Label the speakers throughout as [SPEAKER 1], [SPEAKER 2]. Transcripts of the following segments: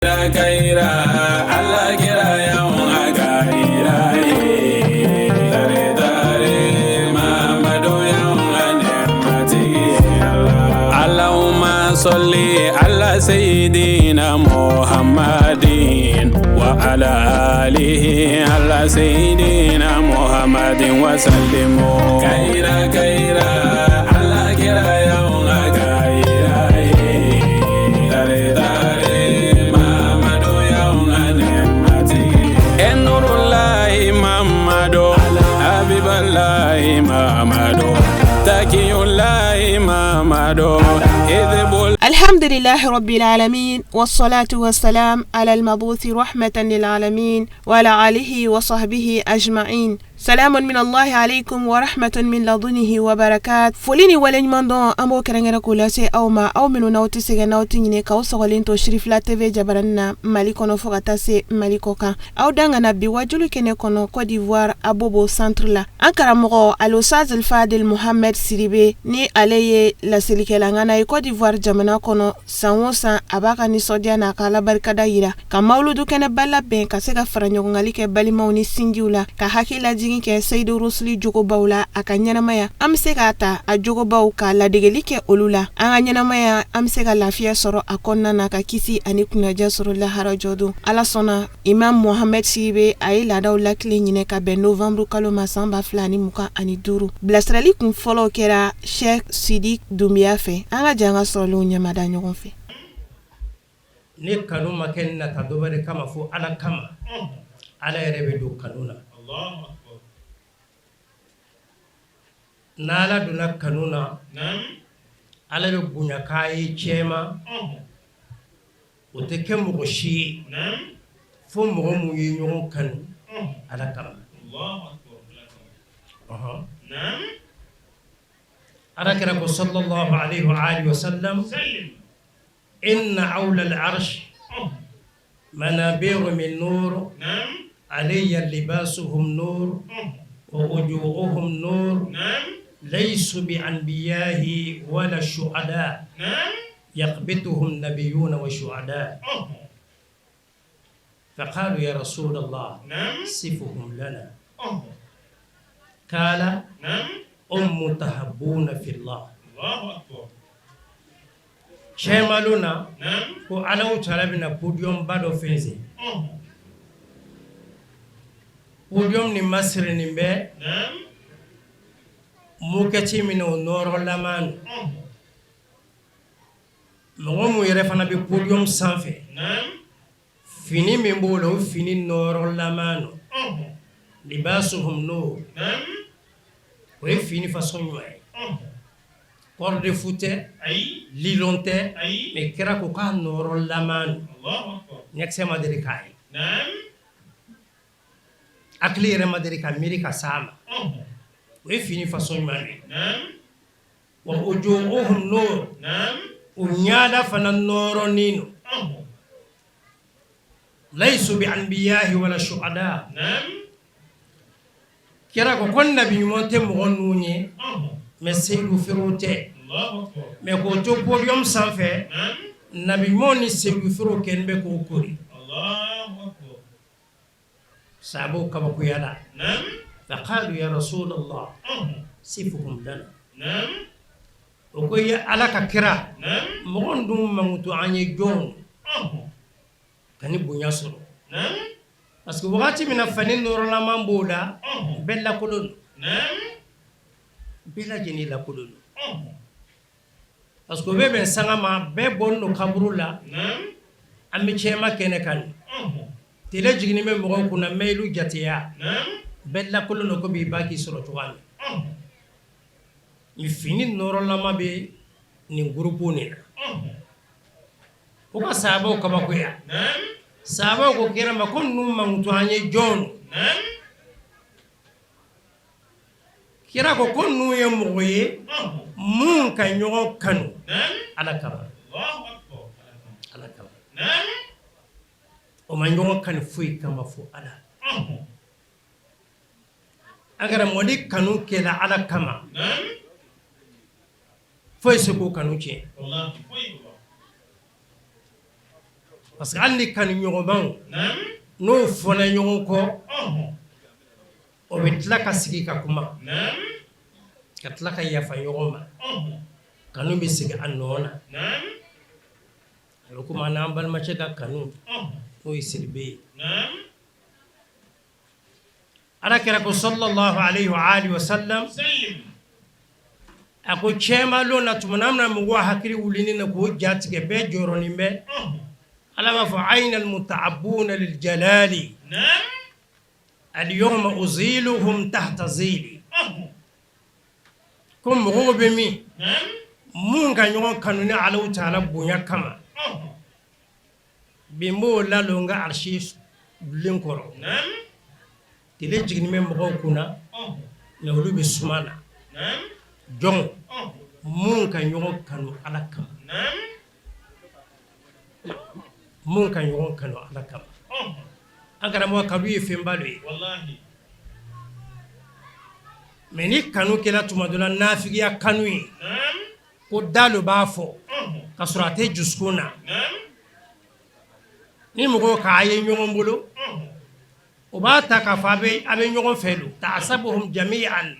[SPEAKER 1] Ala kira Allahumma salli ala sayyidina Muhammadin wa ala alihi ala sayyidina Muhammadin wa sallim. Kayira kayira ala kira
[SPEAKER 2] الحمد لله رب العالمين والصلاة والسلام على المبعوث رحمة للعالمين وعلى آله وصحبه أجمعين. Salamun minallahi aleykum wa rahmatun min ladunihi wa barakat. Foli ni waleɲumandɔn an b'o kɛrɛnkɛrɛn k'o lase aw ma, aw minnu n'aw tɛ sɛgɛn n'aw tɛ ɲinɛ k'aw sɔgɔlen to Sirifila TV jabaranin na Mali kɔnɔ fo ka taa se Mali kɔ kan. Aw dangana bi wajuli kɛnɛ kɔnɔ Côte d'Ivoire Abobo centre la. An karamɔgɔ Al-Ustaz Al-Fadil Mohamed Sidibe ni ale ye laselikɛla ŋana ye Côte d'Ivoire jamana kɔnɔ, san o san a b'a ka nisɔndiya n'a ka ala barikada yira ka mawuludu kɛnɛba labɛn ka se ka fara ɲɔgɔngali kɛ balimaw ni sinjiw la, ka hakililajigin kɛ Seyidu Rusuli jogobaw la a ka ɲɛnamaya. An bɛ se k'a ta a jogobaw ka ladegeli kɛ olu la an ka ɲɛnamaya, an bɛ se ka lafiya sɔrɔ a kɔnɔna na, ka kisi ani kunnaja sɔrɔ lahara jɔdon. Ala sɔnna, Imam Mohamed Sidibe a ye laadaw latilen ɲinɛ ka bɛn novembre kalo ma san 2025. Bilasirali kun fɔlɔw kɛra Cheikh Sidi Dunbiya fɛ. An ka jɛ an ka sɔrɔlenw ɲɛmada ɲɔgɔn fɛ.
[SPEAKER 3] Ni kanu ma kɛ nata dɔ wɛrɛ kama fo Ala kama, Ala yɛrɛ bɛ don kanu na. N'Ala donna kanu na, Ala bɛ bonya k'a ye cɛma, o tɛ kɛ mɔgɔ si ye fo mɔgɔ minnu ye ɲɔgɔn kanu Ala kama. Ala kira ko sallallahu alaihi wa alihi wa sallam inna hawla al-arsh manabiru min nur alayya libasuhum nur wa wujuhuhum nur laysu bi anbiyahi wala shuhada yaqbituhum nabiyuna wa shuhada faqalu ya rasulallah sifuhum lana qala hum mutahabbuna fillah. Cɛmalon na ko Alahu taala bɛna podium ba dɔ fɛnsɛn, podium nin masirinin bɛ moquette min na, o nɔɔrɔlama don. Mɔgɔ min yɛrɛ fana bɛ podium sanfɛ, fini min b'o la, o fini nɔɔrɔlama don. Libasuhum nur, o ye fini façon ɲuman ye, corde fou tɛ, nylon tɛ, mais kira ko k'a nɔɔrɔlama don, ɲɛkisɛ ma deli k'a ye, hakili yɛrɛ ma deli ka miiri ka s'a ma. O ye fini façon ɲuman ye. Wa wujuhuhum nur, u ɲɛda fana nɔɔrɔnin don. Laysu bi anbiyahi wala shuhada, kira ko ko nabi ɲuman tɛ mɔgɔ ninnu ye, mais seyidu ferew tɛ. Mais k'o to podium sanfɛ, nabi ɲuman ni seyidu ferew kɛlen bɛ k'o kori. Sahabaw kabakoyala. Faqalu ya rasulallah sifuhum lana. O ko ye Ala ka kira, mɔgɔ dun mankutu an ye jɔn ka ni bonya sɔrɔ? Parce que wagati min na fani nɔrɔlama b'o la, bɛɛ lakolon don, bɛɛ lajɛlen lakolon don, parce que o bɛ bɛn sanga ma, bɛɛ bɔlen don kaburu la, an bɛ cɛma kɛnɛ kan, tele jiginnen bɛ mɔgɔw kunna, mɛyilu jateya, bɛɛ lakolon don komi i ba k'i sɔrɔ cogoya min. Nin fini nɔrɔlama bɛ nin groupe nin na, o ka sahabaw kabakoya. Sahabaw ko kira ma ko ninnu mankutu an ye jɔn? Kira ko ko ninnu ye mɔgɔ ye mun ka ɲɔgɔn kanu Ala kama. Ala kama. O ma ɲɔgɔn kanu foyi kama fo Ala. An karamɔgɔ, ni kanu kɛra Ala kama, foyi se k'o kanu tiɲɛ. Parce que hali ni kanuɲɔgɔnmaw n'o fɔra ɲɔgɔn kɔ, o bɛ tila ka sigi ka kuma, ka tila ka yafa ɲɔgɔn ma, kanu bɛ segin a nɔ na. A bɛ komi an n'an balimacɛ ka kanu, n'o ye Sidibe ye. Ala kira ko sallallahu alayhi wa alihi wa sallam, a ko cɛma lon na tuma min na mɔgɔw hakili wulinin na k'o ja tigɛ, bɛɛ jɔrɔnin bɛ, Ala b'a fɔ ayna almutahabuna liljalali alyawma uziluhum tahta zili. Ko mɔgɔw bɛ min mun ka ɲɔgɔn kanu ni Alahu taala bonya kama, bi n b'o lalon n ka arisi dulen kɔrɔ. Tile jiginni bɛ mɔgɔw kunna, mais olu bɛ suma na. Jɔn mun ka ɲɔgɔn kanu Ala kama, mun ka ɲɔgɔn kanu Ala kama. An karamɔgɔ, kanu ye fɛnba dɔ ye, mais ni kanu kɛra tuma dɔ la nafigiya kanu ye, ko da lo b'a fɔ ka sɔrɔ a tɛ dusukun na, ni mɔgɔw k'a ye ɲɔgɔn bolo, o b'a ta k'a fɔ a bɛ ɲɔgɔn fɛ don. Tahsabuhum jami'an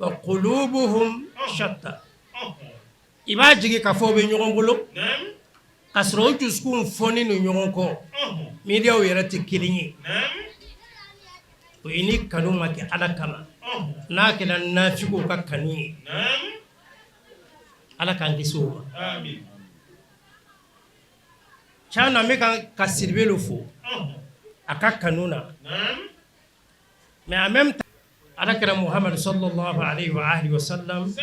[SPEAKER 3] wa qulubuhum shatta. I b'a jigi k'a fɔ o bɛ ɲɔgɔn bolo, ka sɔrɔ o dusukun fɔnen don ɲɔgɔn kɔ, miiriyaw yɛrɛ tɛ kelen ye. O ye ni kanu ma kɛ Ala kama, n'a kɛra nafigiw ka kanu ye, Ala k'an kisi o ma. Tiɲɛ na, n bɛ ka Sidibe lo fo a ka kanu na, mais en même temps Ala kira Muhamadu sallallahu alayhi wa alihi wa sallam,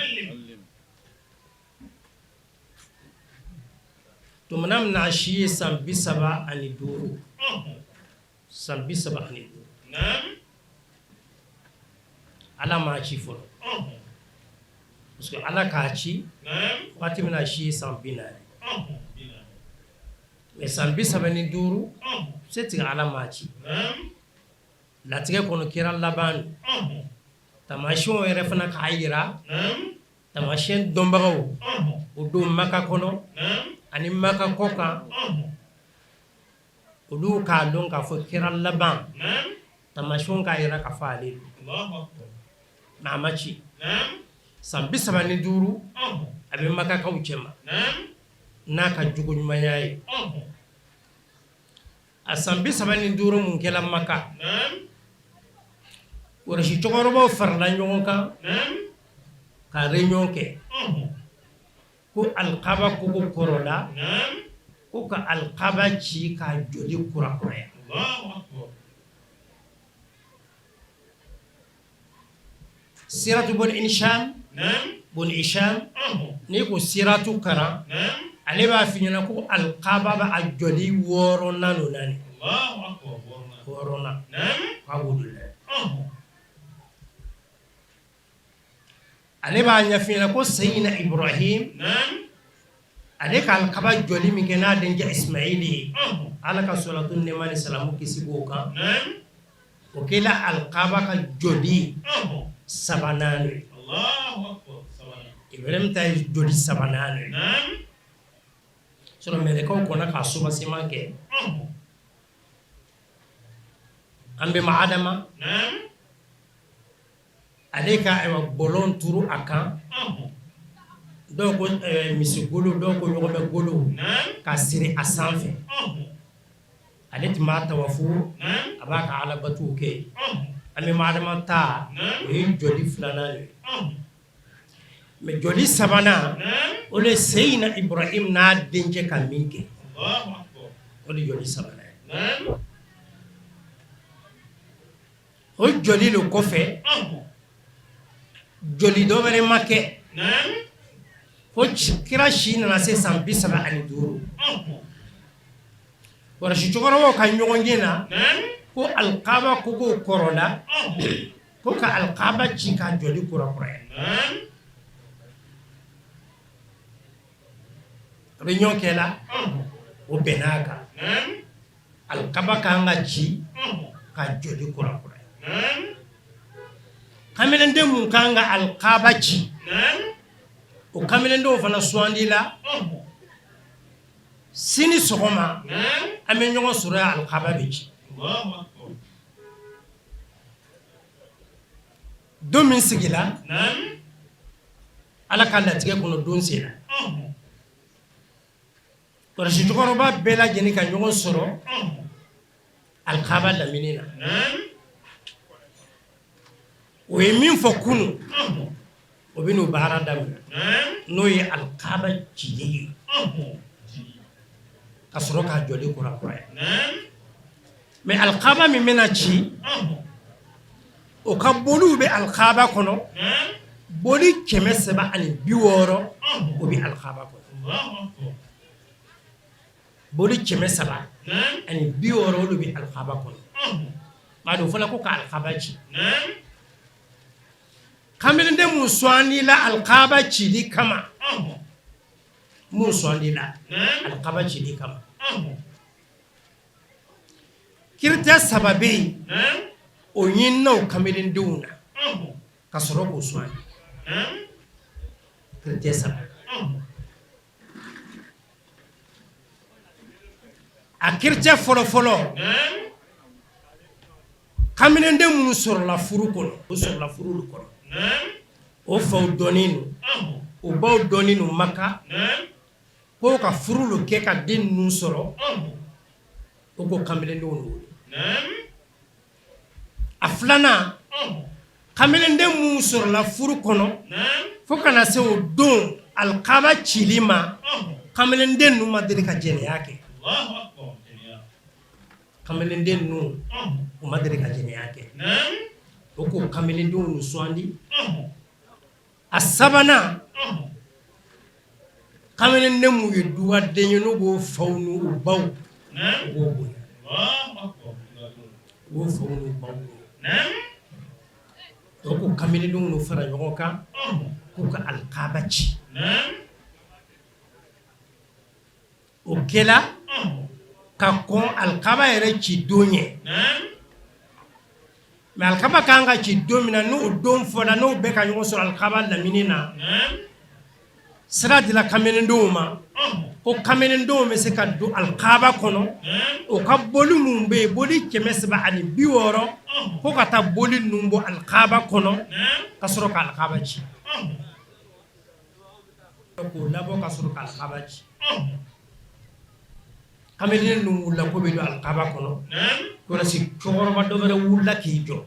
[SPEAKER 3] tuma min na a si ye san 35, san 35, Ala m'a ci fɔlɔ, parce que Ala k'a ci waati min na a si ye san 40, mais san 35 se tigɛ Ala m'a ci. Latigɛ kɔnɔ kira laban don. Taamasiyɛnw yɛrɛ fana k'a jira, taamasiyɛn dɔnbagaw o don Maka kɔnɔ ani Maka kɔ kan, olu k'a dɔn k'a fɔ kira laban, taamasiyɛnw k'a jira k'a fɔ ale don, mais a ma ci. San 35 a bɛ Makakaw cɛma n'a ka jogo ɲumanya ye. A san 35 mun kɛla Maka, Kurɛsi cɛkɔrɔbaw farala ɲɔgɔn kan ka réunion kɛ ko alikaba kogo kɔrɔla, ko ka alikaba ci k'a jɔli kurakuraya. Siratu bun Hisham, bun Hisham, n'i ko siratu kalan, ale b'a f'i ɲɛna ko alikaba bɛ a jɔli wɔɔrɔnan lo na nin wɔɔrɔnan k'a b'o de la. Ale b'a ɲɛf'i ɲɛna ko Seyina Ibrahim, ale ka alikaba jɔli min kɛ n'a denkɛ Ismaili ye, Ala ka salatu nɛɛma ni salamu kisi b'o kan, o kɛla alikaba ka jɔli sabanan ye. Ibrahim ta ye jɔli sabanan ye sɔrɔ mɛlɛkɛw kɔnna k'a soubassement kɛ. An bɛnba Adama, ale ka ayiwa bɔlɔn turu a kan, dɔw ko misigolo, dɔw ko ɲɔgɔmɛ golo, ka siri a sanfɛ. Ale tun b'a tawafu, a b'a ka alabatow kɛ. An bɛnba Adama ta, o ye jɔli filanan ye, mais jɔli sabanan, o de Seyina Ibrahim n'a dencɛ ka min kɛ, o de jɔli sabanan ye. O jɔli le kɔfɛ, jɔli dɔ wɛrɛ ma kɛ fo kira si nana se san 35. Kurɛsi cɛkɔrɔbaw ka ɲɔgɔnye na ko alikaba kogo kɔrɔla, ko ka alikaba ci k'a jɔli kurakuraya. Réunion kɛla, o bɛnna a kan, alikaba ka kan ka ci ka jɔli kurakuraya. Kamelenden mun ka kan ka alikaba ci, o kamelendenw fana sugandila. Sini sɔgɔma an bɛ ɲɔgɔn sɔrɔ yan, alikaba bɛ ci. Don min sigila Ala ka latigɛ kɔnɔ, don sera, Kurɛsi cɛkɔrɔba bɛɛ lajɛlen ka ɲɔgɔn sɔrɔ alikaba lamini na. O ye min fɔ kunun, o bɛ n'o baara daminɛ, n'o ye alikaba cili ye ka sɔrɔ k'a jɔli kurakuraya. Mais alikaba min bɛna ci, o ka boliw bɛ alikaba kɔnɔ, boli 360, o bɛ alikaba kɔnɔ. Boli 360, olu bɛ alikaba kɔnɔ. Maa dɔ fɔla ko ka alikaba ci. Kamelenden mun sugandila alikaba cili kama, mun sugandila alikaba cili kama, critère saba bɛ yen, o ɲinina o kamelendenw na ka sɔrɔ k'o sugandi. Critère saba, a critère fɔlɔfɔlɔ, kamelenden minnu sɔrɔla furu kɔnɔ, o sɔrɔla furu kɔnɔ, o faw dɔnnen don, o baw dɔnnen don Maka, ko ka furu lo kɛ ka den ninnu sɔrɔ, o ko kamelendenw don. A filanan, kamelenden minnu sɔrɔla furu kɔnɔ fo ka na se o don alikaba cili ma, kamelenden ninnu ma deli ka jɛnɛya kɛ. Kamelenden ninnu, u ma deli ka jɛnɛya kɛ, o ko kamelendenw sugandi. A sabanan, kamelenden mun ye dugaden ye, n'u b'o faw n'u baw, u b'o bonya, u b'o faw n'u baw bonya. O ko kamelendenw n'u fara ɲɔgɔn kan k'u ka alikaba ci. O kɛla ka kɔn alikaba yɛrɛ ci don ɲɛ. Mais alikaba ka kan ka ci don min na, n'o don fɔra, n'o bɛɛ ka ɲɔgɔn sɔrɔ alikaba lamini na, sira dila kamelendenw ma ko kamelendenw bɛ se ka don alikaba kɔnɔ. O ka boli minnu bɛ yen, boli 360, ko ka taa boli ninnu bɔ alikaba kɔnɔ ka sɔrɔ ka alikaba ci, k'o labɔ ka sɔrɔ ka alikaba ci. Kamalen ninnu wulila k'o bɛ don alikaba kɔnɔ, Kurɛsi cɛkɔrɔba dɔ wɛrɛ wulila k'i jɔ,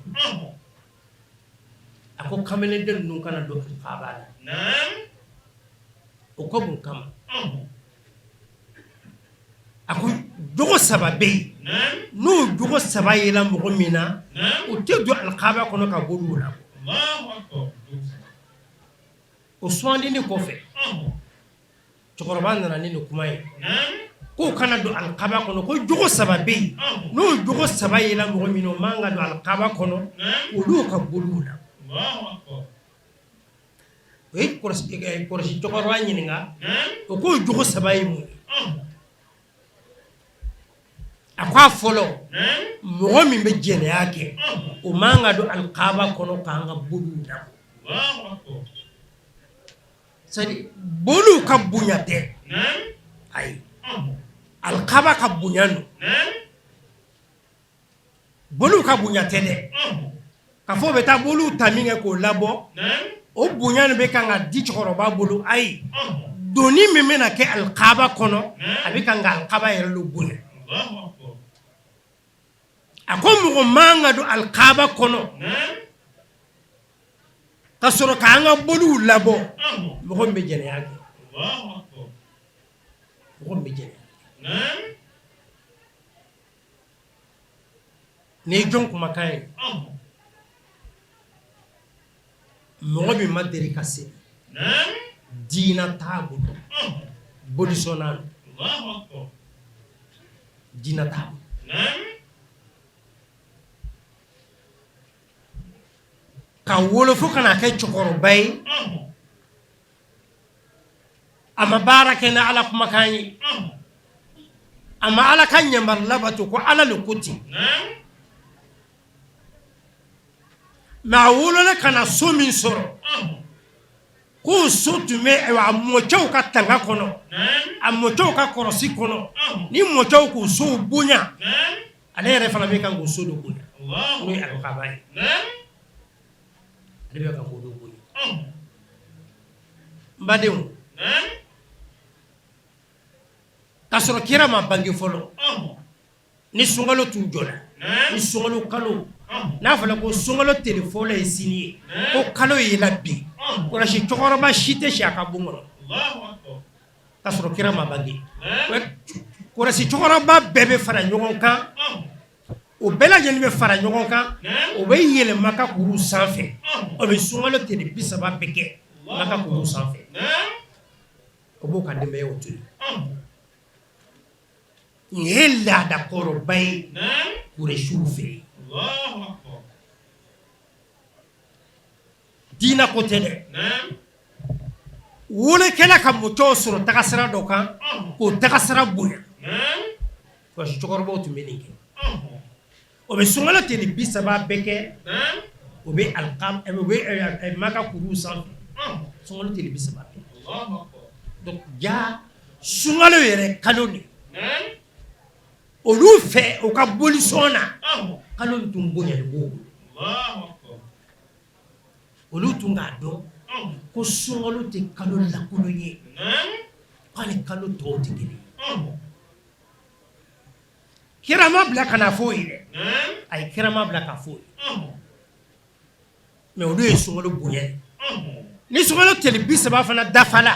[SPEAKER 3] a ko kamelenden ninnu kana don alikaba la. O ko mun kama? A ko jogo saba bɛ yen, n'o jogo saba yela mɔgɔ min na, o tɛ don alikaba kɔnɔ ka boliw labɔ. O sugandili kɔfɛ, cɛkɔrɔba nana ni nin kuma ye k'o kana don alikaba kɔnɔ, ko jogo saba bɛ yen, n'o jogo saba yela mɔgɔ min na, o man ka don alikaba kɔnɔ, olu ka boliw la. O ye Kurɛsi cɛkɔrɔba ɲininka, o k'o jogo saba ye mun ye? A ko a fɔlɔ, mɔgɔ min bɛ jɛnɛya kɛ, o man ka don alikaba kɔnɔ k'an ka boliw labɔ. C'est-à-dire boliw ka bonya tɛ, ayi, alikaba ka bonya don. Boliw ka bonya tɛ dɛ, ka fɔ bɛ taa boliw ta min kɛ k'o labɔ, o bonya nin bɛ kan ka di cɛkɔrɔba bolo. Ayi, donni min bɛna kɛ alikaba kɔnɔ, a bɛ kan ka alikaba yɛrɛ lo bonya. A ko mɔgɔ man ka don alikaba kɔnɔ ka sɔrɔ k'an ka boliw labɔ, mɔgɔ min bɛ jɛnɛya kɛ, mɔgɔ min bɛ jɛnɛya kɛ. Nin ye jɔn kumakan ye? Mɔgɔ min ma deli ka seli, diina t'a bolo, bolisɔnna don, diina t'a bolo. Ka wolo fo ka n'a kɛ cɛkɔrɔba ye, a ma baara kɛ ni Ala kumakan ye, a ma Ala ka yamaru labato ko Ala le ko ten. Mais a wolola ka na so min sɔrɔ. K'o so tun bɛ a mɔcɛw ka tanga kɔnɔ, a mɔcɛw ka kɔlɔsi kɔnɔ, ni mɔcɛw k'o sow bonya, ale yɛrɛ fana bɛ kan k'o so dɔ bonya, n'o ye alikaba ye, ale bɛ kan k'o dɔ bonya. N badenw, k'a sɔrɔ kira ma bange fɔlɔ, ni sunkalo tun jɔra, ni sunkalo kalo n'a fɔra ko sunkalo tile fɔlɔ ye sini ye, ko kalo yela bi, kurasi cɛkɔrɔba si tɛ si a ka bon kɔnɔ k'a sɔrɔ kira ma bange. Kurasi cɛkɔrɔba bɛɛ bɛ fara ɲɔgɔn kan, o bɛɛ lajɛlen bɛ fara ɲɔgɔn kan, o bɛ yɛlɛn Maka kuru sanfɛ, o bɛ sunkalo tile 30 bɛɛ kɛ Maka kuru sanfɛ, o b'o ka denbayaw to yen. Nin ye laadakɔrɔba ye kuresiw fɛ yen. Diinɛ ko tɛ dɛ, wolokɛla ka mɔcɛw sɔrɔ tagasira dɔ kan k'o tagasira bonya. Kurasi cɛkɔrɔbaw tun bɛ nin kɛ. O bɛ sunkalo tile 30 bɛɛ kɛ, o bɛ Maka kuru sanfɛ, sunkalo tile 30 bɛɛ. Donc ja sunkalo yɛrɛ kalo nin, olu fɛ u ka bolisɔn na, kalo in tun bonyalen b'u bolo. Olu tun k'a dɔn ko sunkalo tɛ kalo lankolon ye, k'a ni kalo tɔw tɛ kelen ye. Kira ma bila ka n'a fɔ ye dɛ, a ye kira ma bila k'a fɔ ye, mais olu ye sunkalo bonya ye. Ni sunkalo tile 30 fana dafala,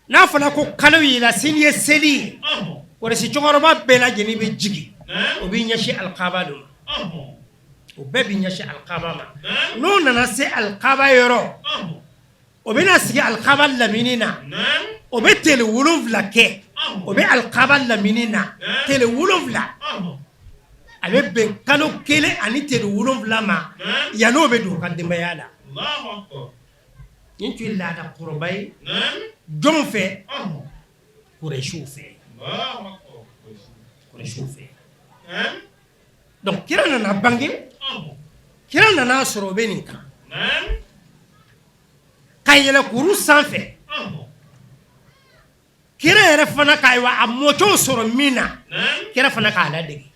[SPEAKER 3] n'a fɔra ko kalo yela, sini ye seli ye, kurasi cɛkɔrɔba bɛɛ lajɛlen bɛ jigin, o b'i ɲɛsin alikaba de ma, o bɛɛ b'i ɲɛsin alikaba ma. N'o nana se alikaba yɔrɔ, o bɛna sigi alikaba lamini na, o bɛ tile 7 kɛ, o bɛ alikaba lamini na tile 7, a bɛ bɛn kalo 1 ani tile 7 ma, yann'o bɛ don u ka denbaya la. Nin tun ye laada kɔrɔba ye jɔn fɛ? Kuresiw fɛ, kuresiw fɛ. Donc kira nana bange, kira nana sɔrɔ o bɛ nin kan ka yɛlɛ kuru sanfɛ. Kira yɛrɛ fana ka ayiwa a mɔcɛw sɔrɔ min na, kira fana k'a ladege.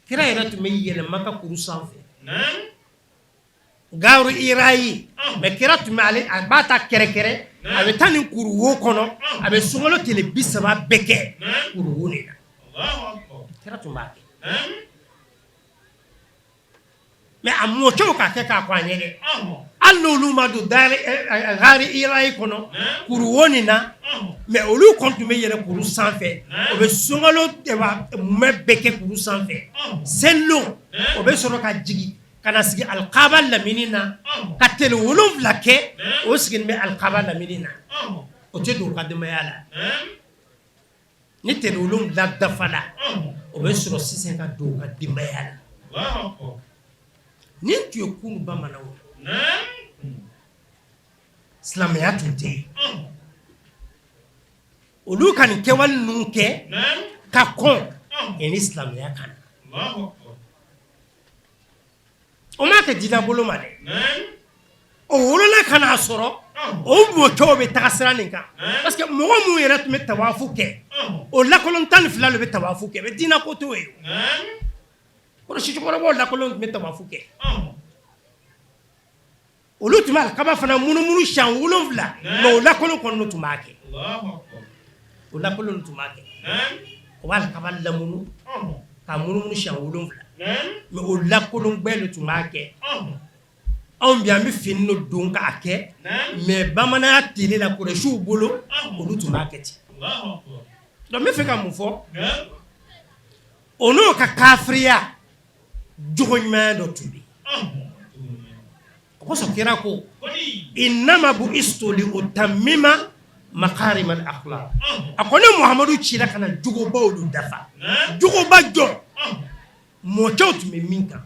[SPEAKER 3] Kira yɛrɛ tun bɛ yɛlɛ Maka kuru sanfɛ, gaaru Irayi, mais kira tun bɛ ale a b'a ta kɛrɛkɛrɛ, a bɛ taa nin kuru wo kɔnɔ, a bɛ sunkalo tile 30 bɛɛ kɛ kuru wo de la. Kira tun b'a kɛ, mais a mɔcɛw k'a kɛ k'a kɔn a ɲɛ dɛ. Hali n'olu ma don gaari Irayi kɔnɔ kuru wo nin na, mais olu kɔni tun bɛ yɛlɛ kuru sanfɛ, o bɛ sunkalo mumɛ bɛɛ kɛ kuru sanfɛ. Selilon, o bɛ sɔrɔ ka jigin ka na sigi alikaba lamini na ka tile 7 kɛ. O sigilen bɛ alikaba lamini na, o tɛ don u ka denbaya la. Ni tile 7 dafala, o bɛ sɔrɔ sisan ka don u ka denbaya la. Nin tun ye kunun bamananw ye, silamɛya tun tɛ yen. Olu ka nin kɛwale ninnu kɛ ka kɔn ni silamɛya ka na. O m'a kɛ diinɛ bolo ma dɛ, o wolola ka n'a sɔrɔ o mɔcɛw bɛ taga sira nin kan, parce que mɔgɔ minnu yɛrɛ tun bɛ tawafu kɛ, o lakolon 12 de bɛ tawafu kɛ, mais diinɛ ko t'o ye. Kurasi cɛkɔrɔbaw lakolon tun bɛ tawafu kɛ, olu tun bɛ alikaba fana munumunu siɲɛ 7, mais o lakolon kɔni tun b'a kɛ, o lakolon tun b'a kɛ, o b'a alikaba lamunu ka munumunu siɲɛ 7, mais o lakolon gbɛ de tun b'a kɛ. Anw bi an bɛ fini dɔ don k'a kɛ, mais bamananya tele la, kurasiw bolo, olu tun b'a kɛ ten. Donc n bɛ fɛ ka mun fɔ? O n'o ka kafiriya, jogo ɲumanya dɔ tun bɛ yen. O kosɔn kira ko innama bu'istu li utammima makarima al-akhlaq. A ko ne Muhamadu cira ka na jogobaw de dafa. Jogoba jɔn mɔcɛw tun bɛ min kan,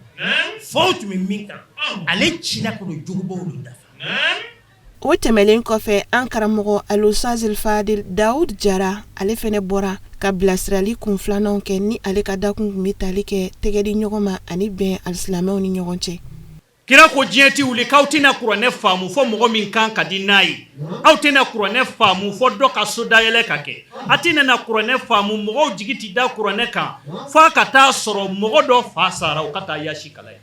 [SPEAKER 3] faw tun bɛ min kan, ale cira ka na jogobaw de dafa.
[SPEAKER 2] O tɛmɛnen kɔfɛ, an karamɔgɔ Alustazil Fadil Dawud Jara, ale fɛnɛ bɔra ka bilasirali kun filananw kɛ, ni ale ka dakun tun bɛ tali kɛ tɛgɛ di ɲɔgɔn ma ani bɛn alisilamɛw ni ɲɔgɔn cɛ.
[SPEAKER 4] Kira ko diɲɛ tɛ wuli k'aw tɛna kuranɛ faamu fɔ mɔgɔ min kan ka di n'a ye, aw tɛna kuranɛ faamu fɔ dɔ ka so dayɛlɛ ka kɛ, a tɛna na kuranɛ faamu, mɔgɔw jigi tɛ da kuranɛ kan f'a ka taa sɔrɔ mɔgɔ dɔ fa sara, o ka taa yasi kalan ye.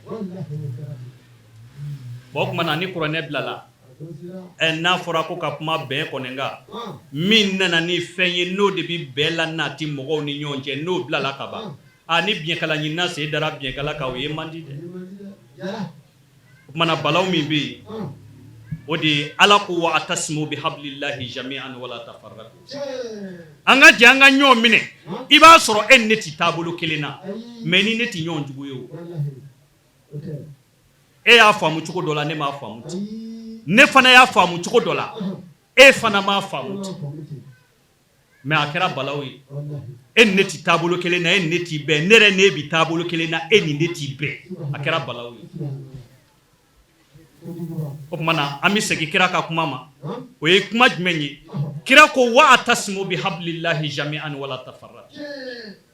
[SPEAKER 4] Bon, o tuma na ni kuranɛ bilala ɛ, n'a fɔra ko ka kuma bɛn kɔni kan, min nana ni fɛn ye, n'o de bɛ bɛn la nati mɔgɔw ni ɲɔgɔn cɛ, n'o bilala ka ban, a ni biɲɛkala ɲinina sen dara biɲɛkala kan, o ye man di dɛ. O tuma na balaw min bɛ yen, o de ye Ala ko wa atasimu bi hablillahi jami'an wala tafarraqu. An ka jɛ an ka ɲɔgɔn minɛ. I b'a sɔrɔ e ni ne tɛ taabolo kelen na, mais ni ne tɛ ɲɔgɔn jugu ye o. E y'a faamu cogo dɔ la, ne m'a faamu ten. Ne fana y'a faamu cogo dɔ la, e fana m'a faamu ten. Mais a kɛra balaw ye, e ni ne tɛ taabolo kelen na, e ni ne tɛ bɛn. Ne yɛrɛ ne bɛ taabolo kelen na, e ni ne tɛ bɛn. A kɛra balaw ye. O tuma na an bɛ segin kira ka kuma ma. O ye kuma jumɛn ye? Kira ko wa atasimu bi hablillahi jami'an wala tafarraqu.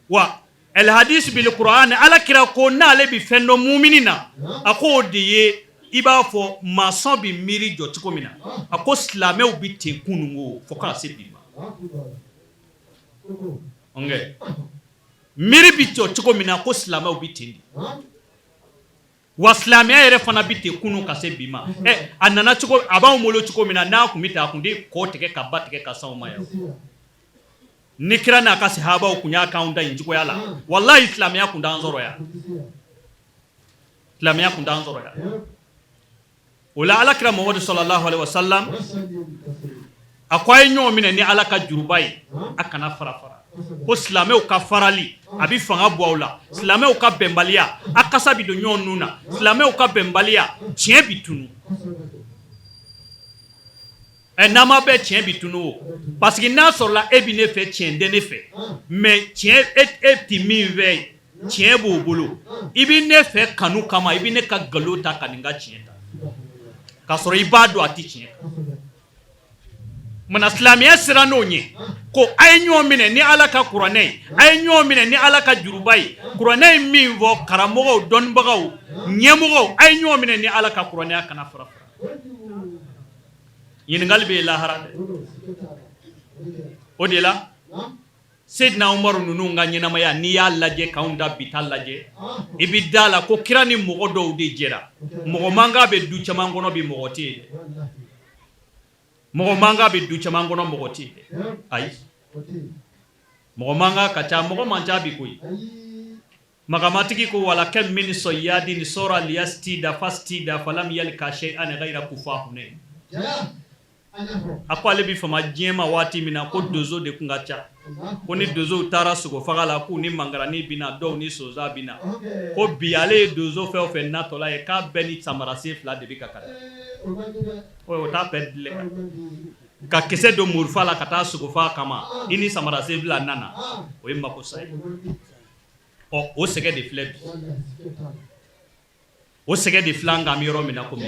[SPEAKER 4] Wa el hadis bil Qur'an, Ala kira ko n'ale bɛ fɛn dɔn mumini na, a ko o de ye i b'a fɔ masɔn bɛ miiri jɔ cogo min na. A ko silamɛw bɛ ten kununko fo k'a se bi ma. Miiri bɛ jɔ cogo min na, ko silamɛw bɛ ten de. Wa silamɛya yɛrɛ fana bɛ ten kunun ka se bi ma. Ɛ, a nana cogo a b'anw bolo cogo min na, n'a tun bɛ ten, a tun tɛ kɔ tigɛ ka ba tigɛ ka s'anw ma yan. Ni kira n'a ka sahabaw tun y'a k'anw da nin cogoya la, walahi, silamɛya tun t'an sɔrɔ yan, silamɛya tun t'an sɔrɔ yan. O la, Ala kira Mamadu sallallahu alaihi wasallam, a ko a ye ɲɔgɔn minɛ ni Ala ka juruba ye, a kana fara fara. Ko silamɛw ka farali, a bɛ fanga bɔ aw la. Silamɛw ka bɛnbaliya, a kasa bɛ don ɲɔgɔn nun na. Silamɛw ka bɛnbaliya, tiɲɛ bɛ tunu. Ɛ, n'an ma bɛn, tiɲɛ bɛ tunu o, parce que n'a sɔrɔla e bɛ ne fɛ, tiɲɛ tɛ ne fɛ, mais tiɲɛ e tɛ min fɛ, tiɲɛ b'o bolo. I bɛ ne fɛ kanu kama, i bɛ ne ka nkalon ta ka nin ka tiɲɛ ta, k'a sɔrɔ i b'a dɔn a tɛ tiɲɛ kan. Mana silamɛya sera n'o ɲɛ ko a ye ɲɔgɔn minɛ ni Ala ka kuranɛ ye, a ye ɲɔgɔn minɛ ni Ala ka juruba ye. Kuranɛ ye min fɔ, karamɔgɔw, dɔnnibagaw, ɲɛmɔgɔw, a ye ɲɔgɔn minɛ ni Ala ka kuranɛ, a kana fara fara. Ɲininkali bɛ yen lahara dɛ. O de la, Seydina Umaru ninnu ka ɲɛnamaya, n'i y'a lajɛ k'anw da bi ta lajɛ, i bɛ da la ko kira ni mɔgɔ dɔw de jɛra. Mɔgɔ mankan bɛ du caman kɔnɔ bi, mɔgɔ tɛ yen dɛ. Mɔgɔ mankan bɛ du caman kɔnɔ, mɔgɔ tɛ yen dɛ. Ayi, mɔgɔ mankan ka ca, mɔgɔ man ca bi koyi. Magamatigi ko wala kam min sayyadin sara liyastida fastida falam yalka shay'an ghayra kufa hunayn. A ko ale bɛ fama diɲɛ ma waati min na, ko donso de tun ka ca. Ko ni donsow taara sogo faga la, k'u ni mankarani bɛ na, dɔw ni sonsan bɛ na. Ko bi ale ye donso fɛn o fɛn natɔla ye, k'a bɛɛ ni samarasen fila de bɛ ka ka o t'a bɛɛ dilɛ ka kisɛ don morifa la ka taa sogo faga kama. I ni samarasen fila nana, o ye makosa ye. Ɔ, o sɛgɛ de filɛ bi, o sɛgɛ de filɛ an kan, an bɛ yɔrɔ min na komi.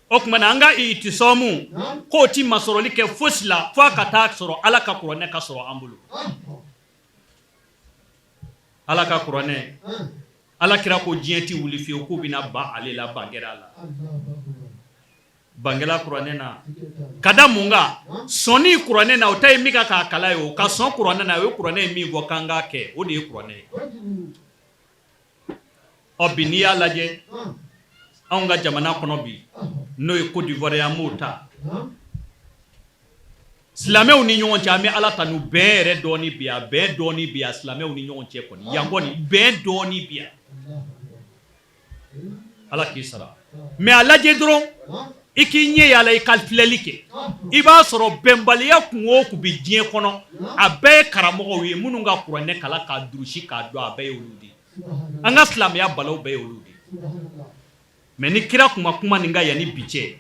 [SPEAKER 4] O tuma na an ka itisɔmu k'o ti masɔrɔli kɛ fosi la fo a ka taa sɔrɔ Ala ka kuranɛ ka sɔrɔ an bolo. Ala ka kuranɛ, Ala kira ko diɲɛ tɛ wuli fiyewu k'u bɛna ban ale la. Ban kɛra a la, ban kɛla kuranɛ na. Ka da mun kan? Sɔnni kuranɛ na, o ta ye min ka k'a kala ye, o ka sɔn kuranɛ na, o ye kuranɛ ye min fɔ k'an k'a kɛ, o de ye kuranɛ ye. Ɔ, bi n'i y'a lajɛ anw ka jamana kɔnɔ bi, n'o ye Côte d'Ivoire ye, an b'o ta silamɛw ni ɲɔgɔn cɛ, an bɛ Ala tanu, bɛn yɛrɛ dɔɔni bi yan, bɛn dɔɔni bi yan silamɛw ni ɲɔgɔn cɛ kɔni yan kɔni, bɛn dɔɔni bi yan, Ala k'i sara. Mais a lajɛ dɔrɔn, i k'i ɲɛ yala, i ka filɛli kɛ, i b'a sɔrɔ bɛnbaliya kun o kun bɛ diɲɛ kɔnɔ, a bɛɛ ye karamɔgɔw ye minnu ka kuranɛ kalan k'a durusi k'a dɔn, a bɛɛ ye olu de ye. An ka silamɛya balaw bɛɛ ye olu de ye. Mais ni kira tun ma kuma nin kan yanni bi cɛ,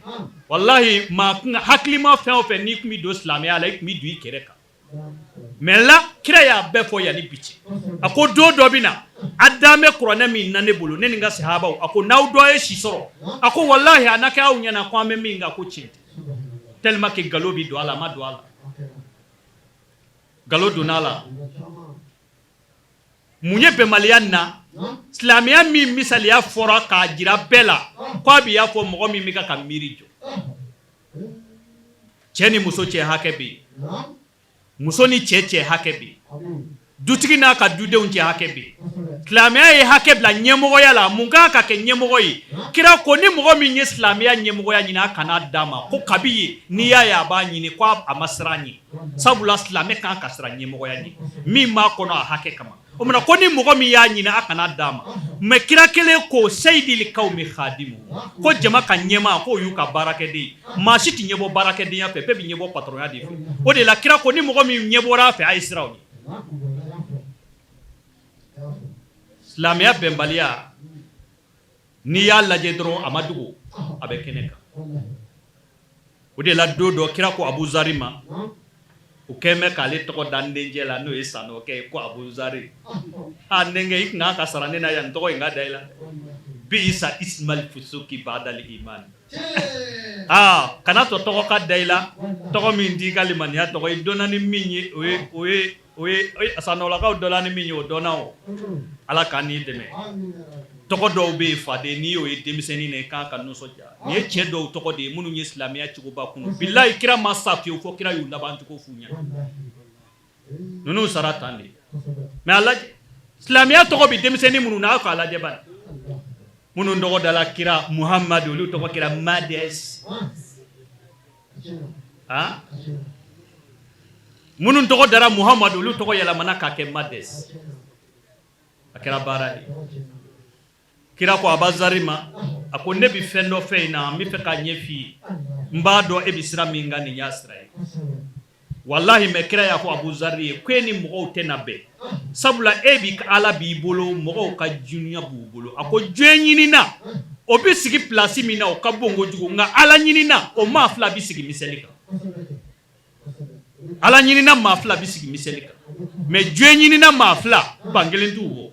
[SPEAKER 4] walahi, maa hakilima fɛn o fɛn, n'i tun bɛ don silamɛya la, i tun bɛ don i kɛrɛ kan. Mais la kira y'a bɛɛ fɔ yanni bi cɛ. A ko don dɔ bɛ na, a dan bɛ kuranɛ min na ne bolo, ne ni n ka sahabaw, a ko n'aw dɔ ye si sɔrɔ, a ko walahi, a na kɛ aw ɲɛna ko an bɛ min kan ko tiɲɛ tɛ, tellement que nkalon bɛ don a la. A ma don a la, nkalon donna a la. Mun ye bɛnbaliya na? Silamɛya min misaliya fɔra k'a jira bɛɛ la ko a bɛ y'a fɔ mɔgɔ min bɛ ka miiri jɔ. Cɛ ni muso cɛ hakɛ bɛ yen, muso ni cɛ cɛ hakɛ bɛ yen, dutigi n'a ka dudenw cɛ hakɛ bɛ yen. Silamɛya ye hakɛ bila ɲɛmɔgɔya la. Mun kan ka kɛ ɲɛmɔgɔ ye? Kira ko ni mɔgɔ min ye silamɛya ɲɛmɔgɔya ɲini, a kana d'a ma. Ko kabi yen, n'i y'a ye a b'a ɲini, ko a ma siran ɲɛ, sabula silamɛ kan ka siran ɲɛmɔgɔya ɲɛ min b'a kɔnɔ a hakɛ kama. O tuma ko ni mɔgɔ min y'a ɲini, a kana d'a ma. Mais kira kelen ko seyidili kawmi khadimu, ko jama ka ɲɛmaa, k'o y'u ka baarakɛden ye. Maa si tɛ ɲɛbɔ baarakɛdenya fɛ, bɛɛ bɛ ɲɛbɔ patɔrɔnya de fɛ. O de la kira ko ni mɔgɔ min ɲɛbɔra a fɛ, a ye siran o ɲɛ. Silamɛya bɛnbaliya, n'i y'a lajɛ dɔrɔn, a ma dogo, a bɛ kɛnɛ kan. O de la don dɔ, kira ko Abuzari ma, o kɛlen bɛ k'ale tɔgɔ da n dencɛ la, n'o ye Sanɔkɛ ye, ko Abuzari, a n denkɛ, i tun kan ka sara ne na yan tɔgɔ in ka da i la. Bi'isa ismal fusuki ba'dal iman. Aa, kana tɔ tɔgɔ ka da i la, tɔgɔ min t'i ka limaniya tɔgɔ ye. Dɔnna ni min ye, o ye o ye o ye Sanɔlakaw dɔnna ni min ye, o dɔnna. O Ala k'an n'i dɛmɛ. Tɔgɔ dɔw bɛ yen, faden, n'i y'o ye denmisɛnnin na, i kan ka nisɔndiya. Nin ye cɛ dɔw tɔgɔ de ye minnu ye silamɛya cogoba kunu. Bilayi, kira ma sa fiyewu fo kira y'u laban cogo f'u ɲɛna. Ninnu sara tan de. Mais a lajɛ, silamɛya tɔgɔ bɛ denmisɛnnin minnu na, aw k'a lajɛ bani. Minnu tɔgɔ dala kira Muhamadu, olu tɔgɔ kɛra Mades. Ah, minnu tɔgɔ dara Muhamadu, olu tɔgɔ yɛlɛmana k'a kɛ Mades. A kɛra baara ye. Kira ko Abazari ma, a ko ne bɛ fɛn dɔ fɛ in na, n bɛ fɛ k'a ɲɛ f'i ye. N b'a dɔn e bɛ sira min kan, nin y'a sira ye, walahi. Mais kira y'a fɔ Abuzari ye ko e ni mɔgɔw tɛna bɛn, sabula e bi Ala b'i bolo, mɔgɔw ka dunuya b'u bolo. A ko diɲɛ ɲinina, o bɛ sigi pilasi min na, o ka bon kojugu, nka Ala ɲinina, o maa fila bɛ sigi miseli kan. Ala ɲinina maa fila bɛ sigi miseli kan, mais diɲɛ ɲinina maa fila, ban kelen t'u bɔ.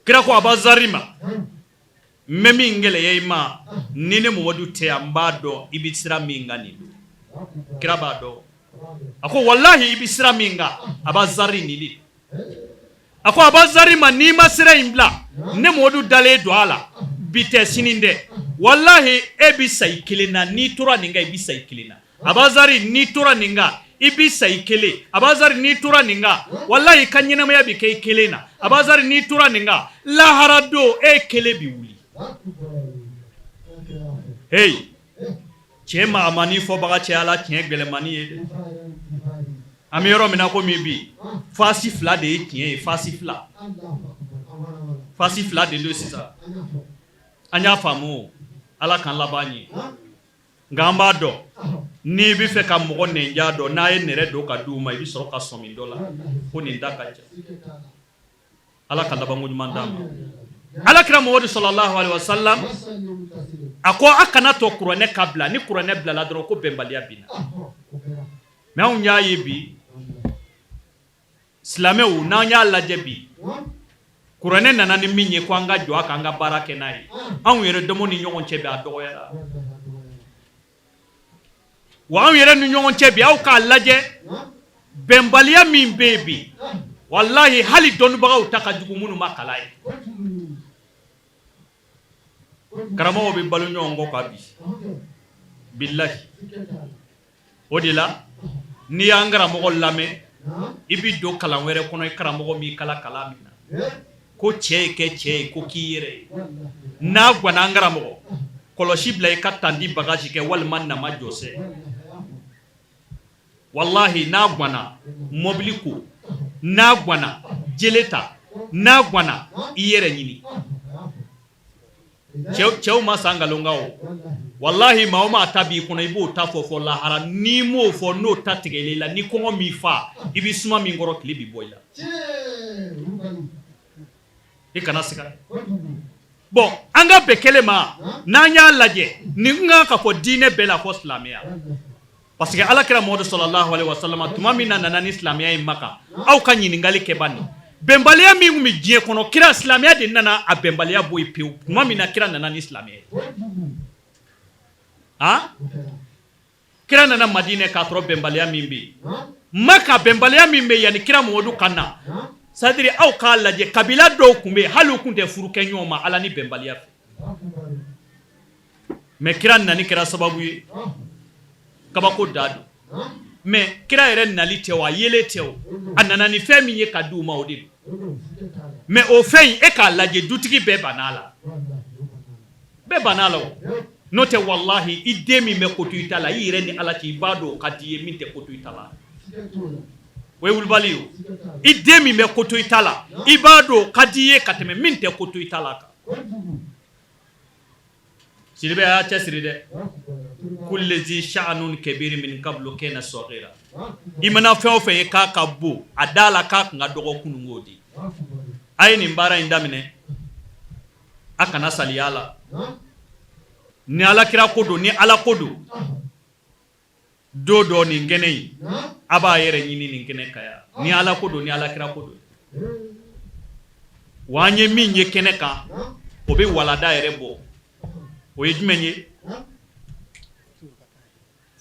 [SPEAKER 4] Kira ko Abazari ma, n bɛ min gɛlɛya i ma, ni ne Mamadu tɛ yan, n b'a dɔn i bɛ sira min kan nin don. Kira b'a dɔn. A ko walahi, i bɛ sira min kan, Abazari, nin de. A ko Abazari ma, n'i ma sira in bila, ne Mamadu dalen don a la, bi tɛ, sini tɛ, walahi, e bɛ sa i kelen na. N'i tora nin kan, i bɛ sa i kelen na. Abazari, n'i tora nin kan, i bɛ sa i kelen. Abazari, n'i tora nin kan, walahi, i ka ɲɛnamaya bɛ kɛ i kelen na. Abazari, n'i tora nin kan, lahara don, e kelen bɛ wuli. Hey, cɛ, ma a ma ni fɔbaga cɛ, ala tiɲɛ gɛlɛmani ye dɛ. An bɛ yɔrɔ min na komi bi, face fila de ye tiɲɛ ye, face fila, face fila de don sisan. An y'a faamu, Ala k'an laban ye. Nka an b'a dɔn, n'i bɛ fɛ ka mɔgɔ nɛnja dɔn, n'a ye nɛrɛ don ka di u ma, i bɛ sɔrɔ ka sɔmi dɔ la ko nin da ka ca. Ala ka labanko ɲuman d'an ma. Ala kira Mamadu sallallahu alaihi wasallam, a ko a kana to kuranɛ ka bila. Ni kuranɛ bilala dɔrɔn, ko bɛnbaliya bɛ na. Mais anw y'a ye bi, silamɛw, n'an y'a lajɛ bi, kuranɛ nana ni min ye ko an ka jɔ a kan, an ka baara kɛ n'a ye, anw yɛrɛ damaw ni ɲɔgɔn cɛ bi, a dɔgɔyara wa. Anw yɛrɛ ni ɲɔgɔn cɛ bi, aw k'a lajɛ, bɛnbaliya min bɛ yen bi, walahi, hali dɔnnibagaw ta ka jugu minnu ma kalan ye. Karamɔgɔw bɛ balo ɲɔgɔn kɔ kan bi, bilahi. O de la n'i y'an karamɔgɔ lamɛn, i bɛ don kalan wɛrɛ kɔnɔ. I karamɔgɔ m'i kala kalan min na ko cɛ ye kɛ cɛ ye, ko k'i yɛrɛ ye, n'a ganna, an karamɔgɔ, kɔlɔsi bila i ka tandi bagaji kɛ walima nama jɔsɛ. Walahi, n'a ganna, mɔbili ko, n'a ganna, jele ta, n'a ganna, i yɛrɛ ɲini. Cɛw ma san nkalon kan o. Walahi, maa o maa ta b'i kɔnɔ, i b'o ta fɔ fɔ lahara. N'i m'o fɔ, n'o ta tigɛla i la, ni kɔngɔ m'i fa, i bɛ suma min kɔrɔ, tile bɛ bɔ i la, i kana siga. Bon, an ka bɛn kelen ma. N'an y'a lajɛ, nin kan ka fɔ diinɛ bɛɛ la fɔ silamɛya, parce que ala kira Mamadu sallallahu alaihi wasallam, tuma min na nana ni silamɛya ye Maka, aw ka ɲininkali kɛ bani, bɛnbaliya min tun bɛ diɲɛ kɔnɔ, kira, silamɛya de nana a bɛnbaliya bɔ yen pewu tuma min na kira nana ni silamɛya ye. Han, kira nana Madinɛ k'a sɔrɔ bɛnbaliya min bɛ yen Maka, bɛnbaliya min bɛ yen yanni kira Mamadu ka na. C'est-à-dire aw k'a lajɛ kabila dɔw tun bɛ yen hali u tun tɛ furu kɛ ɲɔgɔn ma Ala ni bɛnbaliya fɛ mais kira nani kɛra sababu ye kabako da don mais kira yɛrɛ nali tɛ o a yelen tɛ o a nana ni fɛn min ye ka di u ma o de don mais o fɛn in e k'a lajɛ dutigi bɛɛ banna a la bɛɛ banna a la o n'o tɛ walahi i den min bɛ ko to i ta la i yɛrɛ ni Ala cɛ i b'a dɔn o ka di i ye min tɛ ko to i ta la o ye wulibali ye i den min bɛ ko to i ta la i b'a dɔn o ka di i ye ka tɛmɛ min tɛ ko to i ta la kan Sidibe a y'a cɛsiri dɛ kullu zi sha'nin kabir min qablu kana saghira i mana fɛn o fɛn ye k'a ka bon a da la k'a tun ka dɔgɔ kununko de a ye nin baara in daminɛ a kana saliya la ni alakira ko don ni ala ko don don dɔ nin kɛnɛ in a b'a yɛrɛ ɲini nin kɛnɛ kan yan ni ala ko don ni alakira ko don wa an ye min ye kɛnɛ kan o bɛ walada yɛrɛ bɔ o ye jumɛn ye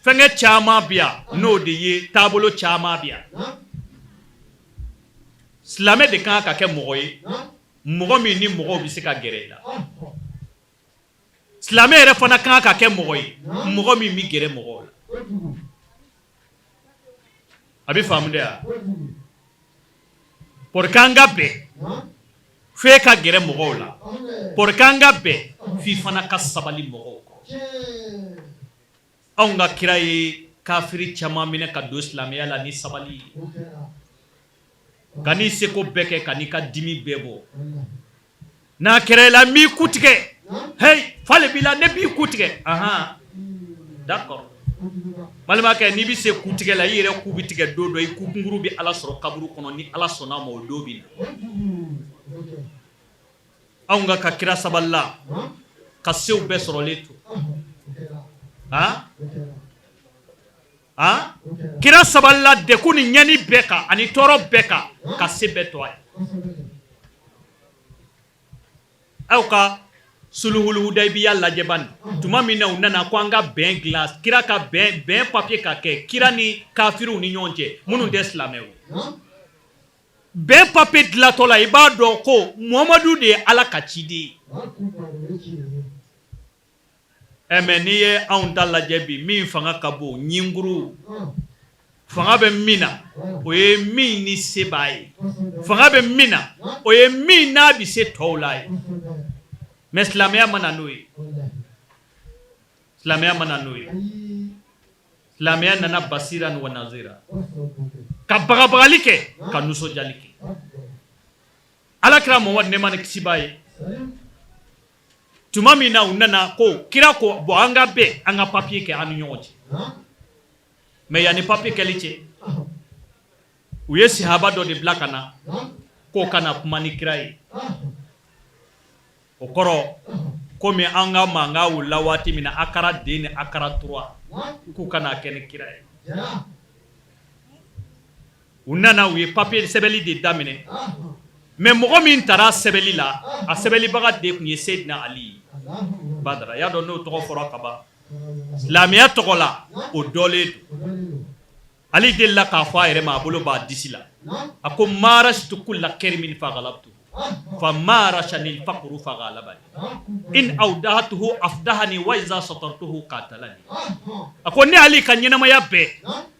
[SPEAKER 4] fɛnkɛ caman bi yan n'o de ye taabolo caman bi yan silamɛ de kan ka kɛ mɔgɔ ye mɔgɔ min ni mɔgɔw bɛ se ka gɛrɛ i la silamɛ yɛrɛ fana kan ka kɛ mɔgɔ ye mɔgɔ min bɛ gɛrɛ mɔgɔw la a bɛ faamu de wa pour que an ka bɛn f'e ka gɛrɛ mɔgɔw la pour que an ka bɛn f'i fana ka sabali mɔgɔw kɔrɔ anw ka kira ye kafiri caman minɛ ka don silamɛya la ni sabali ye kan'i seko bɛɛ kɛ kan'i ka dimi bɛɛ bɔ n'a kɛra i la n b'i ku tigɛ hey fa le b'i la ne b'i ku tigɛ ahan d'accord balimakɛ n'i bɛ se ku tigɛ la i yɛrɛ ku bɛ tigɛ don dɔ i ku kunkuru bɛ Ala sɔrɔ kaburu kɔnɔ ni Ala sɔnna a ma o don bɛ na anw ka kira sabalila ka sew bɛɛ sɔrɔlen to han han kira sabalila degun ni ɲani bɛɛ kan ani tɔɔrɔ bɛɛ kan ka se bɛɛ to a ye aw ka suluhul hudaybiya lajɛ bani tuma min na u nana ko an ka bɛn dilan kira ka bɛn bɛn papier ka kɛ kira ni kafiriw ni ɲɔgɔn cɛ minnu tɛ silamɛw ye bɛn papier dilatɔ la i b'a dɔn ko Muhamadu de ye Ala ka ciden ye ɛ mais n'i ye anw ta lajɛ bi min fanga ka bon ɲinkuru fanga bɛ min na o ye min ni se b'a ye fanga bɛ min na o ye min n'a bɛ se tɔw la ye mais silamɛya ma na n'o ye silamɛya ma na n'o ye silamɛya nana basiran wa nazira ka bagabagali kɛ ka nisɔndiyali kɛ ala kira Muhamadu nɛɛma ni kisi b'a ye tuma min na u nana ko kira ko bon an ka bɛn an ka papier kɛ an ni ɲɔgɔn cɛ mais yanni papier kɛli cɛ u ye sihaba dɔ de bila ka na k'o ka na kuma ni kira ye o kɔrɔ komi an ka mankan wulila waati min na ACRA 2 ni ACRA 3 k'u ka n'a kɛ ni kira ye u nana u ye papier sɛbɛnli de daminɛ mais mɔgɔ min taara sɛbɛnli la a sɛbɛnlibaga de tun ye Seyidina Ali ye Badara y'a dɔn n'o tɔgɔ fɔra ka ban silamɛya tɔgɔ la o dɔlen don Ali delila k'a fɔ a yɛrɛ ma a bolo b'a disi la a ko marashtu kulla karimin fa galabtu fa marashani fakuru fa galabani in awdahtuhu afdahani wa iza satartuhu qatalani a ko ne Ali ka ɲɛnamaya bɛɛ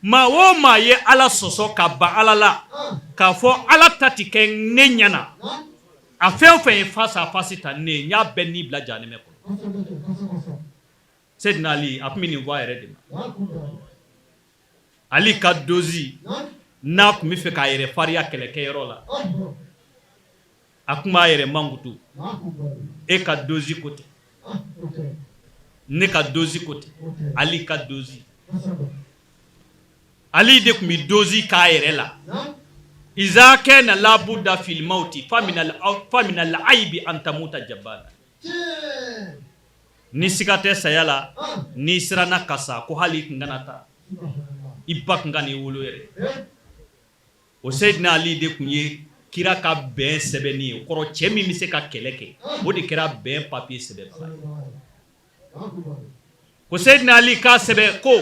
[SPEAKER 4] maa o maa ye Ala sɔsɔ ka ban Ala la k'a fɔ Ala ta ti kɛ ne ɲɛna a fɛn o fɛn ye face à face ta ne ye n y'a bɛɛ ni bila jahanɛmɛ kɔnɔ Seyidina Ali a tun bɛ nin fɔ a yɛrɛ de ma Ali ka dosi n'a tun bɛ fɛ k'a yɛrɛ farinya kɛlɛkɛyɔrɔ la a tun b'a yɛrɛ mankutu e ka dosi ko tɛ ne ka dosi ko tɛ Ali ka dosi Ali de tun bɛ dosi k'a yɛrɛ la iza kana labuda fil mawti fa minal ayibi an tamuta jabana Ni siga tɛ saya la n'i siranna ka sa ko hali i tun kana taa i ba tun kan'i wolo yɛrɛ o Seyidina Ali de tun ye kira ka bɛn sɛbɛnni ye o kɔrɔ cɛ min bɛ se ka kɛlɛ kɛ o de kɛra bɛn papier sɛbɛnbaga ye ko Seyidina Ali k'a sɛbɛn ko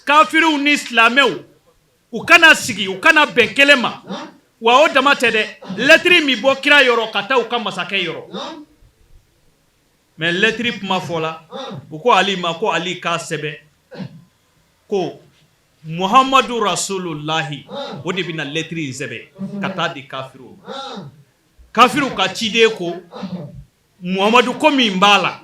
[SPEAKER 4] kafiriw ni silamɛw u kana sigi u kana bɛn kelen ma. Wa o dama tɛ dɛ, lɛtiri min bɔ kira yɔrɔ ka taa u ka masakɛ yɔrɔ, mais lɛtiri kuma fɔla, u ko Ali ma ko Ali k'a sɛbɛn ko Muhamadu Rasululahi, o de bɛna lɛtiri in sɛbɛn ka taa di kafiriw ma. Kafiriw ka ciden ko Muhamadu ko min b'a la,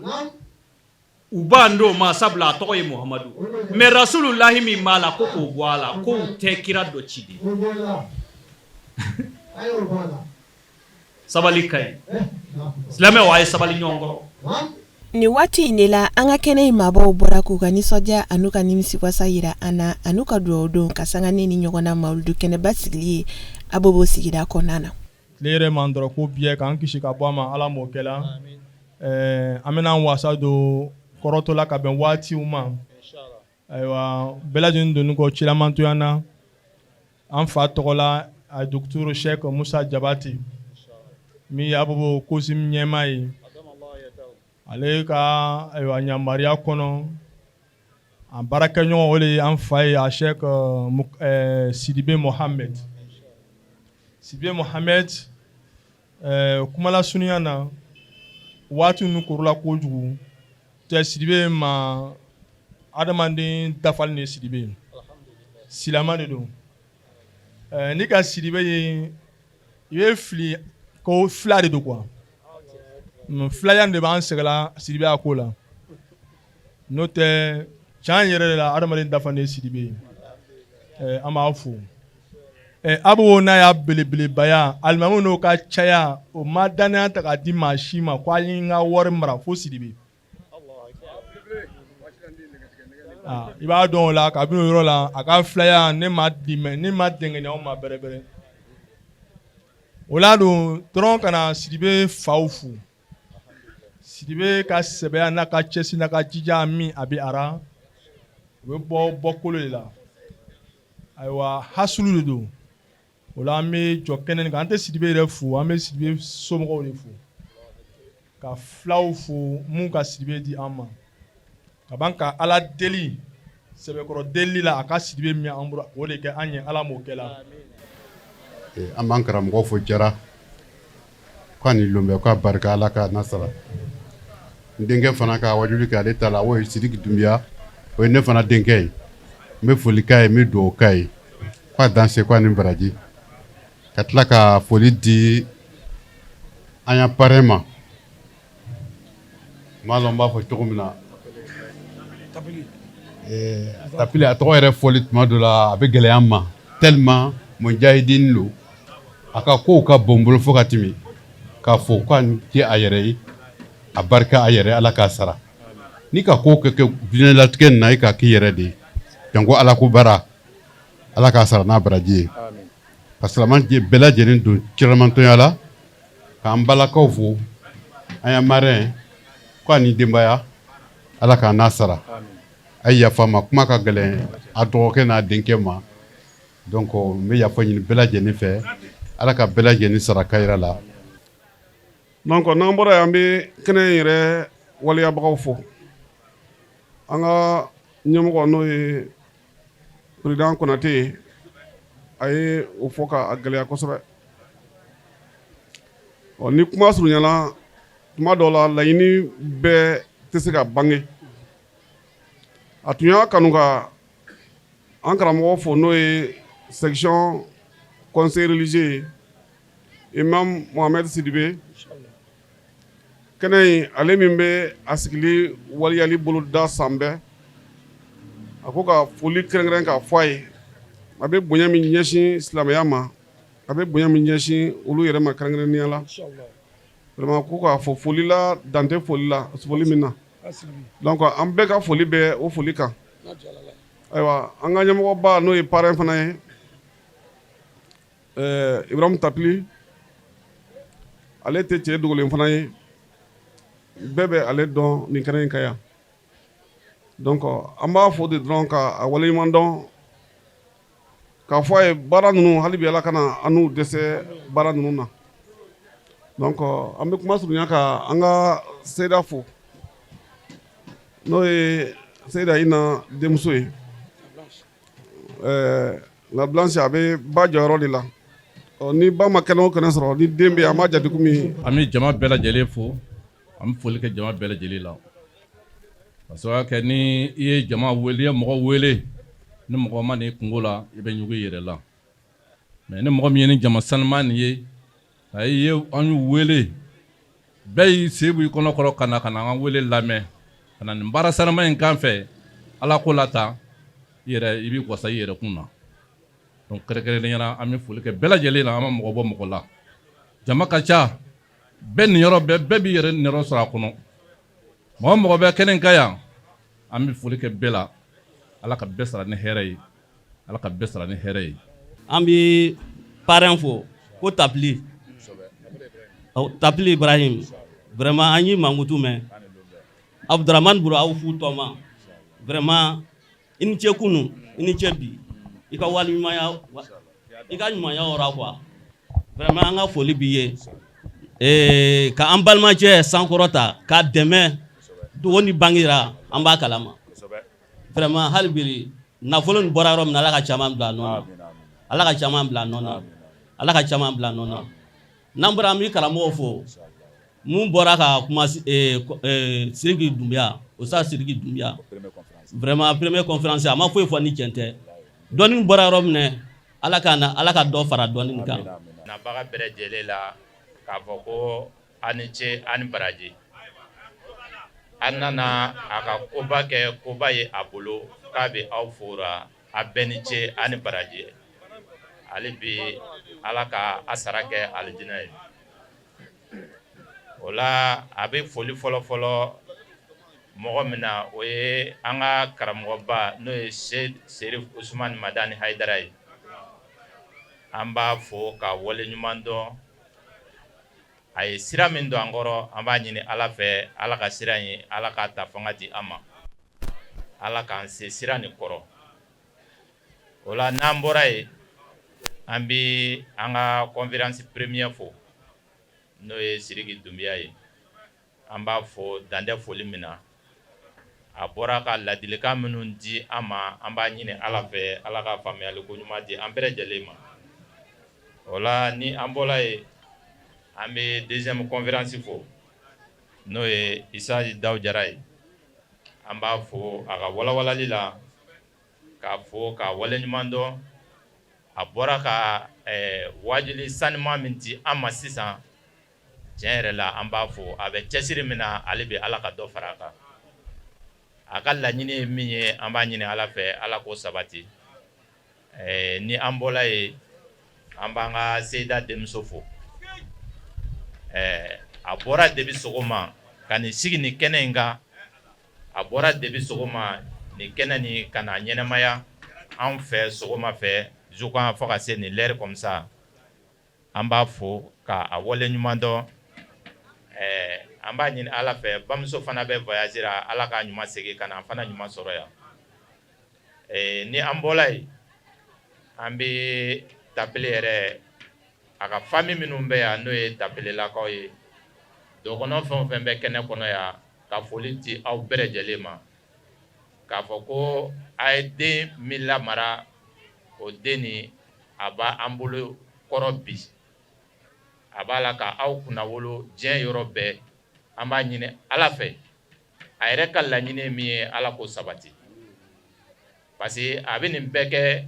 [SPEAKER 4] u b'an d'o ma, sabula a tɔgɔ ye Muhamadu, mais Rasululahi min b'a la, ko k'o bɔ a la, k'o tɛ kira dɔ ciden. Sabali ka ɲi, silamɛw, a ye sabali ɲɔgɔn kɔrɔ.
[SPEAKER 2] Nin waati in de la, an ka kɛnɛ in maabaw bɔra k'u ka nisɔndiya an'u ka nimisiwasa jira an na, an'u ka dugawu don ka sanga ni ni ɲɔgɔnna mawuludu kɛnɛba sigili ye Abobo sigida kɔnɔna na.
[SPEAKER 5] Tile yɛrɛ man dɔrɔn ko bi k'an kisi ka bɔ a ma, Ala m'o kɛla. An bɛna an wasa don kɔrɔtɔ la ka bɛn waatiw ma. Ayiwa, bɛɛ lajɛlen donni kɔ cilamantoya na, an fa tɔgɔ la, a docteur Cheikh Musa Jabate, min ye Abobo COSIM ɲɛmaa ye, ale ka ayiwa yamaruya kɔnɔ, an baarakɛɲɔgɔn, o de ye an fa ye, a Cheikh Sidibe Mohamed. Sidibe Mohamed, kumalasurunya na, waati ninnu korola kojugu tɛ. Sidibe ma adamaden dafalen de ye. Sidibe silama de don. N'i ka Sidibe ye, i bɛ fili ko fila de don quoi. Filaya de b'an sɛgɛnla Sidibe a ko la. N'o tɛ, can yɛrɛ de la, adamaden dafalen ye Sidibe ye. An b'a fo. Abobo n'a y'a belebelebaya, alimami n'o ka caya, o ma dannaya ta k'a di maa si ma ko a ye n ka wari mara fo Sidibe. I b'a dɔn o la, kabini o yɔrɔ la, a ka filaya ne ma ne ma dɛngɛnɛ ma bɛrɛbɛrɛ o la don dɔrɔn ka na Sidibe faw fo. Sidibe ka sɛbɛya n'a ka cɛsiri n'a ka jija min a bɛ ara, o bɛ bɔ bɔkolo de la. Ayiwa, hasulu de don o la. An bɛ jɔ kɛnɛ kan, an tɛ Sidibe yɛrɛ fo, an bɛ Sidibe somɔgɔw de fo, ka filaw fo mun ka Sidibe di an ma, ka ban ka Ala deli sɛbɛkɔrɔ deli la, a ka Sidibe min an bolo, o de kɛ an ye. Ala m'o kɛ la.
[SPEAKER 6] An b'an karamɔgɔ fo Jara, k'a ni lon k'a barika, Ala k'a na sara. N denkɛ fana ka wajuli kɛ ale ta la, o ye Sidiki Dunbiya, o ye ne fana denkɛ ye. N bɛ foli k'a ye, n bɛ dugawu k'a ye, k'a danse, k'a ni baraji. Ka tila ka foli di an ya parrain ma, n m'a lɔn n b'a fɔ cogo min na, Tapili. A tɔgɔ yɛrɛ fɔli tuma dɔ la, a bɛ gɛlɛya n ma tellement mujahidin don. A ka kow ka bon n bolo fo ka tɛmɛ k'a fɔ k'a ni ce a yɛrɛ ye, a barika a yɛrɛ, Ala k'a sara. N'i ka ko kɛ diɲɛlatigɛ nin na, i k'a k'i yɛrɛ de ye, janko Ala ko baara. Ala k'a sara n'a baraji ye, ka silamɛ bɛɛ lajɛlen don cilamantɔnya la, k'an balakaw fo, an ya marraine, k'a ni denbaya, Ala k'a n'a sara. A ye yafa ma, kuma ka gɛlɛn a dɔgɔkɛ n'a denkɛ ma. Donc n bɛ yafa ɲini bɛɛ lajɛlen fɛ, Ala ka bɛɛ lajɛlen sara kayira la.
[SPEAKER 7] Donc n'an bɔra yan, an bɛ kɛnɛ in yɛrɛ waleyabagaw fo. An ka ɲɛmɔgɔ, n'o ye président Konate ye, a ye o fɔ k'a gɛlɛya kosɛbɛ. Ɔ ni kuma surunyana, tuma dɔw la, laɲini bɛɛ tɛ se ka bange. A tun y'a kanu ka an karamɔgɔ fo, n'o ye section conseil religieux ye, Imam Mohamed Sidibe. Kɛnɛ in, ale min bɛ a sigili waliyali bolo da san bɛɛ, a ko ka foli kɛrɛnkɛrɛn k'a fɔ a ye. A bɛ bonya min ɲɛsin silamɛya ma, a bɛ bonya min ɲɛsin olu yɛrɛ ma kɛrɛnkɛrɛnnenya la, vraiment ko k'a fɔ foli la, dan tɛ foli la, foli min na. Donc an bɛɛ ka foli bɛ o foli kan. Ayiwa, an ka ɲɛmɔgɔba, n'o ye parrain fana ye, Ibrahim Tapili, ale tɛ cɛ dogolen fana ye, bɛɛ bɛ ale dɔn nin kɛnɛ in kan yan. Donc an b'a fɔ de dɔrɔn ka a waleɲuman dɔn, k'a fɔ a ye baara ninnu, hali bi Ala kana an n'u dɛsɛ baara ninnu na. Donc an bɛ kuma surunya ka an ka Seyida fo, n'o ye Seyida Ina denmuso ye, la Blanche. A bɛ ba jɔyɔrɔ de la. Ni ba ma kɛnɛ o kɛnɛ sɔrɔ, ni den bɛ yen, an b'a jate komi.
[SPEAKER 8] An bɛ jama bɛɛ lajɛlen fo, an bɛ foli kɛ jama bɛɛ lajɛlen la. Ka sababu kɛ, ni i ye jama wele, i ye mɔgɔ wele, ni mɔgɔ ma n'i kungo la, i bɛ ɲugu i yɛrɛ la. Mais ni mɔgɔ min ye ni jama sanuman nin ye, a ye an y'u wele, bɛɛ y'i sen bɔ i kɔnɔ kɔrɔ ka na ka na an ka wele lamɛn, ka na nin baara sanuman in kan fɛ. Ala ko la tan, i yɛrɛ i b'i wasa i yɛrɛ kun na. Donc kɛrɛnkɛrɛnnenya la, an bɛ foli kɛ bɛɛ lajɛlen na. An ma mɔgɔ bɔ mɔgɔ la, jama ka ca, bɛɛ niyɔrɔ bɛɛ, bɛɛ b'i yɛrɛ niyɔrɔ sɔrɔ a kɔnɔ. Mɔgɔ mɔgɔ bɛ kɛnɛ kan yan, an bɛ foli kɛ bɛɛ la. Ala ka bɛɛ sara ni hɛrɛ ye, Ala ka bɛɛ sara ni hɛrɛ ye.
[SPEAKER 9] An bɛ parrain fo ko Tapili Tapili Ibrahim. Vraiment, an y'i mankutu mɛn. Abudramani Buru, aw fu tɔma, vraiment i ni ce kunu, i ni ce bi, i ka waliɲumanya, i ka ɲumanya yɔrɔ quoi. Vraiment, an ka foli b'i ye. Ka an balimacɛ sankɔrɔta k'a dɛmɛ dogo ni bangira, an b'a kalama. Vraiment, hali bi nafolo nin bɔra yɔrɔ min na, Ala ka caman bila a nɔ na, Ala ka caman bila a nɔ na, Ala ka caman bila a nɔ na. N'an bɔra, an bɛ karamɔgɔw fo. Mun bɔra ka kuma, Sidiki Dunbiya, Oustaz Sidiki Dunbiya, vraiment premier conférence, a ma foyi fɔ ni tiɲɛ tɛ. Dɔnni bɔra yɔrɔ min na, Ala ka na, Ala ka dɔ fara dɔnni kan.
[SPEAKER 10] Nabaga bɛɛ lajɛlen la k'a fɔ ko a ni ce, a ni baraji. An nana a ka koba kɛ koba ye a bolo k'a bɛ aw fora. A bɛɛ ni ce, a ni baraji. Hali bi Ala ka a sara kɛ alijinɛ ye. O la, a bɛ foli fɔlɔ fɔlɔ mɔgɔ min na, o ye an ka karamɔgɔba, n'o ye Serif Usumani Madani Hayidara ye. An b'a fo ka wale ɲuman dɔn. A ye sira min don an kɔrɔ, an b'a ɲini Ala fɛ, Ala ka sira in, Ala k'a ta fanga di an ma, Ala k'an se sira nin kɔrɔ. O la, n'an bɔra yen, an bɛ an ka conférence premier fo, n'o ye Sidiki Dunbiya ye. An b'a fɔ dantɛ foli min na, a bɔra ka ladilikan minnu di an ma, an b'a ɲini Ala fɛ, Ala ka faamuyali ko ɲuman di an bɛɛ lajɛlen ma. O la, ni an bɔra yen, an bɛ deuxième conférence fo, n'o ye Isa Dawu Jara ye. An b'a fo a ka walawalali la, k'a fo k'a waleɲuman dɔn. A bɔra ka wajuli sanima min di an ma sisan, tiɲɛ yɛrɛ la, an b'a fo. A bɛ cɛsiri min na, ale bɛ Ala ka dɔ fara a kan. A ka laɲini ye min ye, an b'a ɲini Ala fɛ, Ala k'o sabati. Ni an bɔra yen, an b'an ka Seyida denmuso fo. A bɔra debi sɔgɔma ka nin sigi nin kɛnɛ in kan. A bɔra debi sɔgɔma nin kɛnɛ nin ka na ɲɛnɛmaya an fɛ sɔgɔma fɛ zukan fo ka se nin l'heure comme ça. An b'a fo ka a wale ɲuman dɔn. An b'a ɲini Ala fɛ, bamuso fana bɛ voyage la, Ala k'a ɲuman segin ka na an fana ɲuman sɔrɔ yan. Ni an bɔra yen, an bɛ Tapele yɛrɛ, a ka famille minnu bɛ yan, n'o ye Tapelelakaw ye, dɔgɔnɔ fɛn o fɛn bɛ kɛnɛ kɔnɔ yan, ka foli di aw bɛɛ lajɛlen ma, k'a fɔ ko a ye den min lamara, o den nin a b'an bolo kɔrɔ bi, a b'a la ka aw kunnawolo diɲɛ yɔrɔ bɛɛ. An b'a ɲini Ala fɛ, a yɛrɛ ka laɲini ye min ye, Ala k'o sabati, parce que a bɛ nin bɛɛ kɛ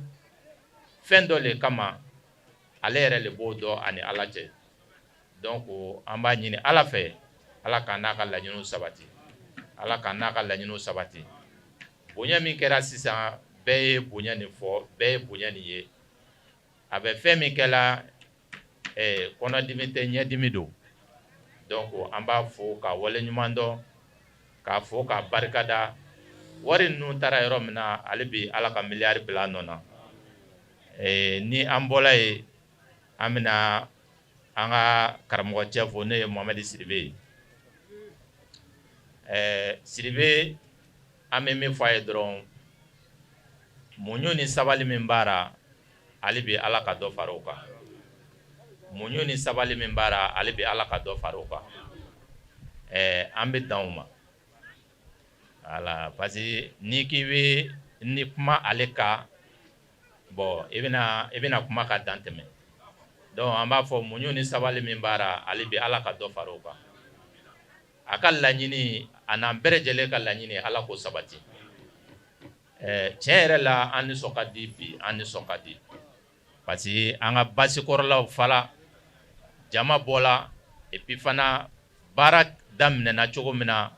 [SPEAKER 10] fɛn dɔ le kama, ale yɛrɛ le b'o dɔn ani Ala cɛ. Donc an b'a ɲini Ala fɛ, Ala k'a n'a ka laɲiniw sabati, Ala k'a n'a ka laɲiniw sabati. Bonya min kɛra sisan, bɛɛ ye bonya nin fɔ, bɛɛ ye bonya nin ye. A bɛ fɛn min kɛla, kɔnɔdimi tɛ, ɲɛdimi don. Donc an b'a fo ka wale ɲuman dɔn, k'a fo k'a barikada. Wari ninnu taara yɔrɔ min na, ale bi Ala ka miliyari bila a nɔ na. Ni an bɔra yen, an bɛna an ka karamɔgɔ cɛ fo, n'o ye Mohamɛdi Sidibe ye. Sidibe, an bɛ min fɔ a ye dɔrɔn, muɲu ni sabali min b'a ra, ale bi Ala ka dɔ fara o kan. Muɲu ni sabali min b'a ra, ale bi Ala ka dɔ fara o kan. An bɛ dan o ma. Voilà, parce que n'i k'i bɛ ni kuma ale kan, bon, i bɛna kuma ka dan tɛmɛ. Donc Donc an b'a fɔ muɲu ni sabali min b'a ra hali bi Ala ka dɔ fara o kan. A ka laɲini a n'an bɛɛ lajɛlen ka laɲini Ala k'o sabati. Ɛɛ tiɲɛ yɛrɛ la an nisɔn ka di bi, an nisɔn ka di parce que an ka basikɔrɔlaw fala, jama bɔla et puis fana baara daminɛna cogo min na,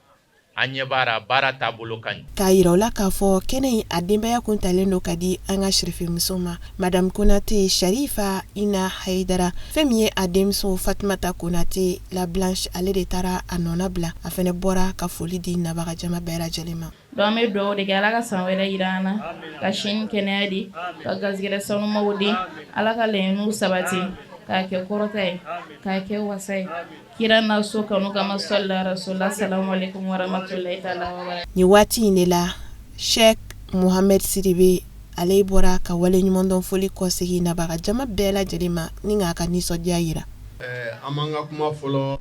[SPEAKER 10] an ɲɛ b'a ra baara taabolo ka ɲi.
[SPEAKER 2] K'a yira u la k'a fɔ kɛnɛ in a denbaya kun talen don ka di an ka sirifimuso ma, Madame Konate Sharifa Ina Hayidara. Fɛn min ye a denmuso Fatumata Konate la Blanche, ale de taara a nɔna bila. A fana bɔra ka foli di nabaga jama bɛɛ lajɛlen ma.
[SPEAKER 11] Donc an bɛ dugawu de kɛ Ala ka san wɛrɛ jira an na, ka si ni kɛnɛya di, ka garisɛgɛ sanumaw di, Ala ka laɲiniw sabati, k'a kɛ kɔrɔta ye, k'a kɛ wasa ye, kira n'a so kanu kama sɔli rasula salamu aleykum waramatulahi taala wa barakatu.
[SPEAKER 2] Nin waati in de la Sheikh Mohamed Sidibe ale bɔra ka waleɲumandɔn foli kɔsegin nabaga jama bɛɛ lajɛlen ma ni k'a ka nisɔndiya jira.
[SPEAKER 12] An b'an ka kuma fɔlɔ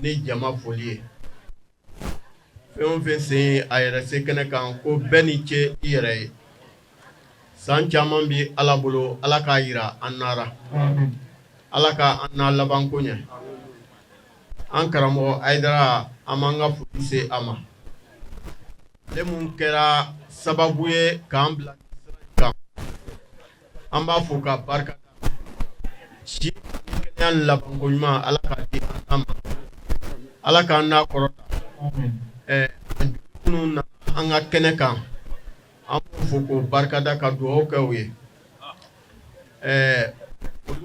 [SPEAKER 12] ni jama foli ye. Fɛn o fɛn sen ye a yɛrɛ se kɛnɛ kan ko bɛɛ ni ce i yɛrɛ ye. San caman bɛ Ala bolo, Ala k'a jira an na ra. Ala ka an n'a labanko ɲɛ. An karamɔgɔ Hayidara, an b'an ka foli se a ma. Ale mun kɛra sababu ye k'an bila sira in kan, an b'a fo ka barika da. Si ni kɛnɛya labanko ɲuman, Ala k'a di an ma. Ala k'an n'a kɔrɔta. Ɛɛ minnu nana an ka kɛnɛ kan, an b'u fo k'o barikada ka dugawu kɛ u ye. Ɛɛ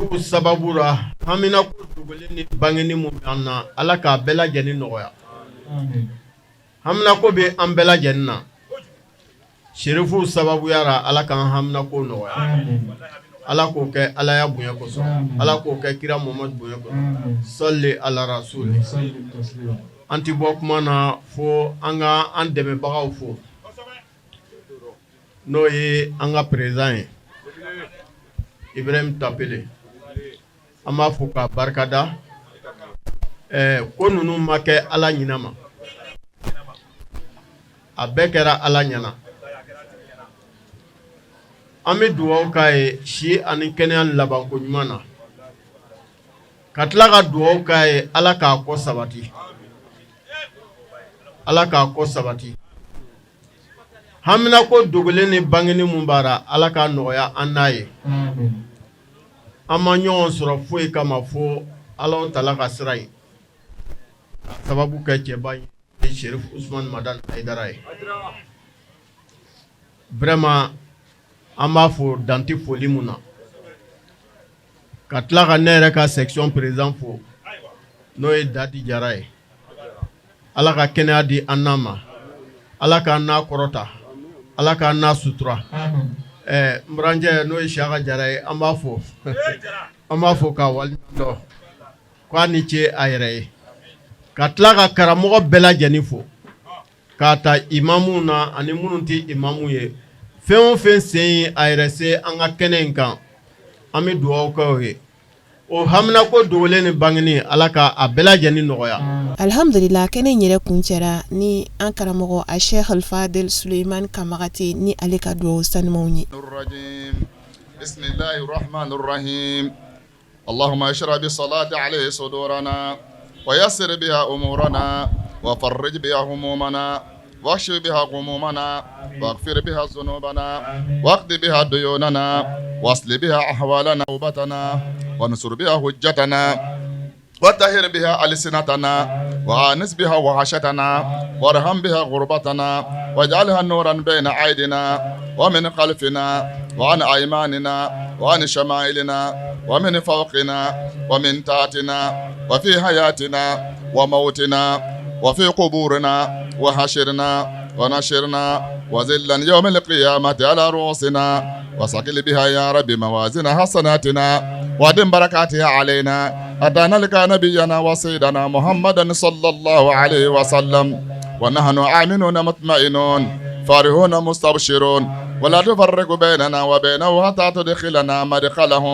[SPEAKER 12] olu sababu la, haminako dogolen ni bangeni mun bɛ an na, Ala k'a bɛɛ lajɛlen nɔgɔya. Haminako bɛ an bɛɛ lajɛlen na. Serifuw sababuya ra, Ala k'an haminako nɔgɔya. Ala k'o kɛ Alaya bonya kosɔn. Ala k'o kɛ kira Muhamadu bonya kosɔn. Sɔli ala rasuli. An tɛ bɔ kuma na fo an ka an dɛmɛbagaw fo. N'o ye an ka président ye Ibrahim Tapele. An b'a fo k'a barikada. Ko ninnu ma kɛ Ala ɲinɛ ma. A bɛɛ kɛra Ala ɲɛna. An bɛ dugawu k'a ye si ani kɛnɛya labanko ɲuman na. Ka tila ka dugawu k'a ye Ala k'a kɔ sabati. Ala k'a kɔ sabati. Haminako dogolen ni bangeni mun b'a ra, Ala k'a nɔgɔya an n'a ye. An ma ɲɔgɔn sɔrɔ foyi kama fo Alahu taala ka sira ye. Sababu kɛ cɛba ye Cherif Ousmane Madani Hayidara ye. Vraiment an b'a fo dan tɛ foli mun na. Ka tila ka ne yɛrɛ ka section président fo n'o ye Dadi Jara ye. Ala ka kɛnɛya di an n'a ma. Ala k'an n'a kɔrɔta. Ala k'an n'a sutura. Ɛɛ n burancɛ n'o ye Siyaka Jara ye, an b'a fo. An b'a fo k'a waleɲuman dɔn. K'a ni ce a yɛrɛ ye. Ka tila ka karamɔgɔ bɛɛ lajɛlen fo. K'a ta imamuw na ani minnu tɛ imamu ye. Fɛn o fɛn sen ye a yɛrɛ se an ka kɛnɛ in kan, an bɛ dugawu kɛ o ye. O haminako dogolen ni bangeni, Ala ka a bɛɛ lajɛlen nɔgɔya.
[SPEAKER 2] Alhamdulila, kɛnɛ in yɛrɛ kuncɛra ni an karamɔgɔ a Sheikh Alfadel Suleiman Kamagate ni ale ka dugawu sanumanw ye.
[SPEAKER 13] اللهم اشرح بالصلاة عليه صدورنا ويسر بها أمورنا وفرج بها همومنا واكشف بها غمومنا واغفر بها ذنوبنا واقض بها ديوننا واصل بها أحوالنا وبتنا وانصر بها حجتنا وطهر بها ألسنتنا وآنس بها وحشتنا وارحم بها غربتنا واجعلها نورا بين أيدينا ومن خلفنا وعن أيماننا وعن شمائلنا ومن فوقنا ومن تحتنا وفي حياتنا وموتنا وفي قبورنا وحشرنا ونشرنا وزلا يوم القيامة على رؤوسنا وثقل بها يا رب موازين حسناتنا وأدم بركاتها علينا حتى نلقى نبينا وسيدنا محمدا صلى الله عليه وسلم ونحن آمنون مطمئنون فرحون مستبشرون ولا تفرق بيننا وبينه حتى تدخلنا مدخله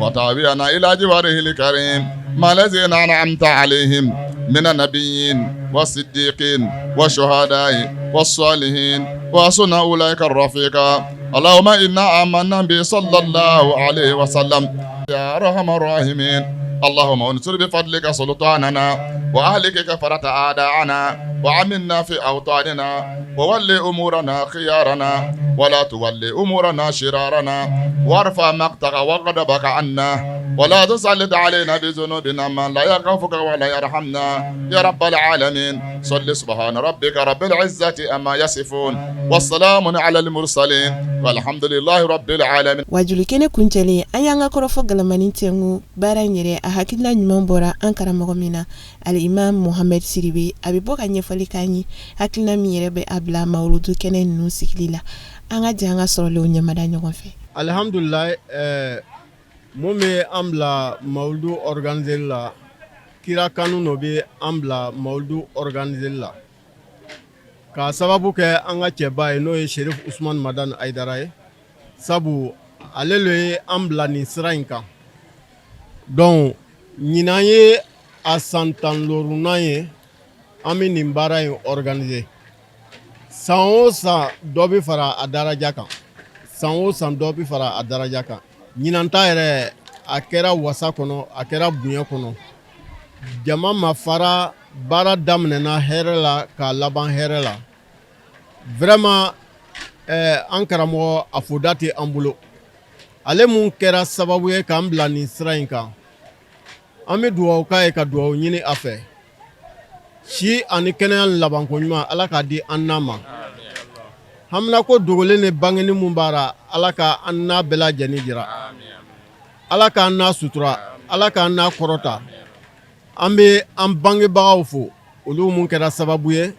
[SPEAKER 13] وتأوينا إلى جواره الكريم مع الذين أنعمت عليهم من النبيين والصديقين والشهداء والصالحين وحسن أولئك الرفيقا. اللهم إنا آمنا به صلى الله عليه وسلم يا أرحم الراحمين. اللهم انصر بفضلك سلطاننا وأهلك كفرة أعداءنا وعملنا في أوطاننا وولي أمورنا خيارنا ولا تولي أمورنا شرارنا وارفع مقتك وغضبك عنا ولا تسلط علينا بذنوبنا من لا يخافك ولا يرحمنا يا رب العالمين. صل سبحان ربك رب العزة أما يصفون والسلام على المرسلين والحمد لله رب العالمين.
[SPEAKER 2] Wajuli kɛnɛ kuncɛlen, an y'an ka kɔrɔfɔ galamani tɛngu baara in yɛrɛ, a hakilina ɲuman bɔra an karamɔgɔ min na, Alimam Mohamed Sidibe. A bɛ bɔ ka ɲɛfɔli k'an ye hakilina min yɛrɛ bɛ a bila mawuludu kɛnɛ ninnu sigili la. An ka jɛ an ka sɔrɔlenw ɲɛmada ɲɔgɔn fɛ.
[SPEAKER 12] Alihamdulilayi, mun bɛ an bila mawuludu organiser la? Kira kanu dɔ bɛ an bila mawuludu organiser la k'a sababu kɛ an ka cɛba ye, n'o ye Serif Usman Madani Ayidara ye, sabu ale le ye an bila nin sira in kan. Donc ɲinan ye a san 15nan ye an bɛ nin baara in organiser. San o san dɔ bɛ fara a daraja kan, san o san dɔ bɛ fara a daraja kan. Ɲinan ta yɛrɛ, a kɛra wasa kɔnɔ, a kɛra bonya kɔnɔ, jama ma fara. Baara daminɛna hɛrɛ la k'a laban hɛrɛ la. Vraiment, an karamɔgɔ, a foda tɛ an bolo. Ale mun kɛra sababu ye k'an bila nin sira in kan, an bɛ dugawu k'a ye, ka dugawu ɲini a fɛ, si ani kɛnɛya labanko ɲuman, Ala k'a di an n'a ma. Haminako dogolen ni bangeni mun b'a ra, Ala ka an n'a bɛɛ lajɛlen jira, Ala k'an n'a sutura, Ala k'an n'a kɔrɔta. An bɛ an bangebagaw fo, olu mun kɛra sababu ye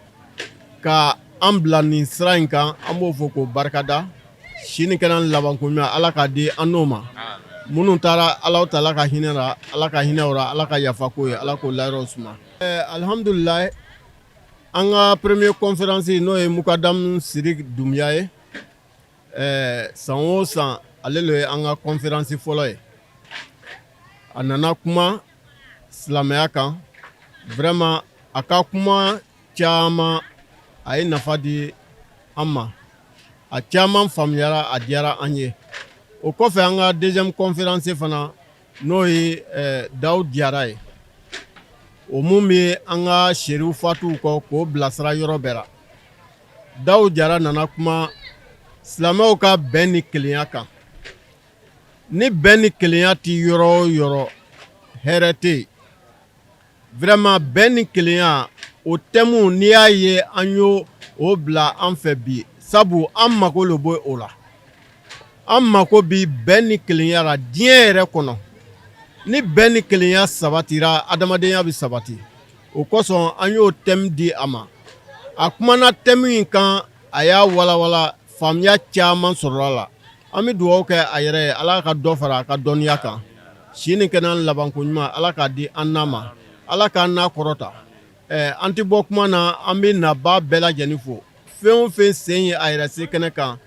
[SPEAKER 12] ka an bila nin sira in kan, an b'o fo k'o barikada. Si ni kɛnɛya labanko ɲuman, Ala k'a di an n'o ma. Minnu taara, Ala taala ka hinɛ la, Ala ka hinɛ o la, Ala ka yafa k'o ye, Ala k'o layɔrɔ suma. Alihamdulilayi, an ka premier conférence, n'o ye Mukadamu Sidiki Dunbiya ye, san o san ale le ye an ka conférence fɔlɔ ye. A nana kuma silamɛya kan. Vraiment, a ka kuma caman, a ye nafa di an ma, a caman faamuyara, a diyara an ye. O kɔfɛ, an ka deuxième conférence fana, n'o ye Dawu Diyara ye, o mun bɛ an ka seriw fatuw kɔ k'o bilasira yɔrɔ bɛɛ la. Dawu Jara nana kuma silamɛw ka bɛn ni kelenya kan. Ni bɛn ni kelenya tɛ yɔrɔ o yɔrɔ, hɛrɛ tɛ yen. Vraiment, bɛn ni kelenya, o thème, n'i y'a ye an y'o o bila an fɛ bi, sabu an mako le bɛ o la. An mako bi bɛn ni kelenya la diɲɛ yɛrɛ kɔnɔ. Ni bɛn ni kelenya sabatira, adamadenya bɛ sabati. O kosɔn an y'o thème di a ma. A kumana thème in kan, a y'a walawala, faamuya caman sɔrɔla la. An bɛ dugawu kɛ a yɛrɛ ye, Ala ka dɔ fara a ka dɔnniya kan. Si ni kɛnɛya labanko ɲuman, Ala k'a di an n'a ma, Ala k'an n'a kɔrɔta. An tɛ bɔ kuma na, an bɛ nabaa bɛɛ lajɛlen fo. Fɛn o fɛn sen ye a yɛrɛ se kɛnɛ kan,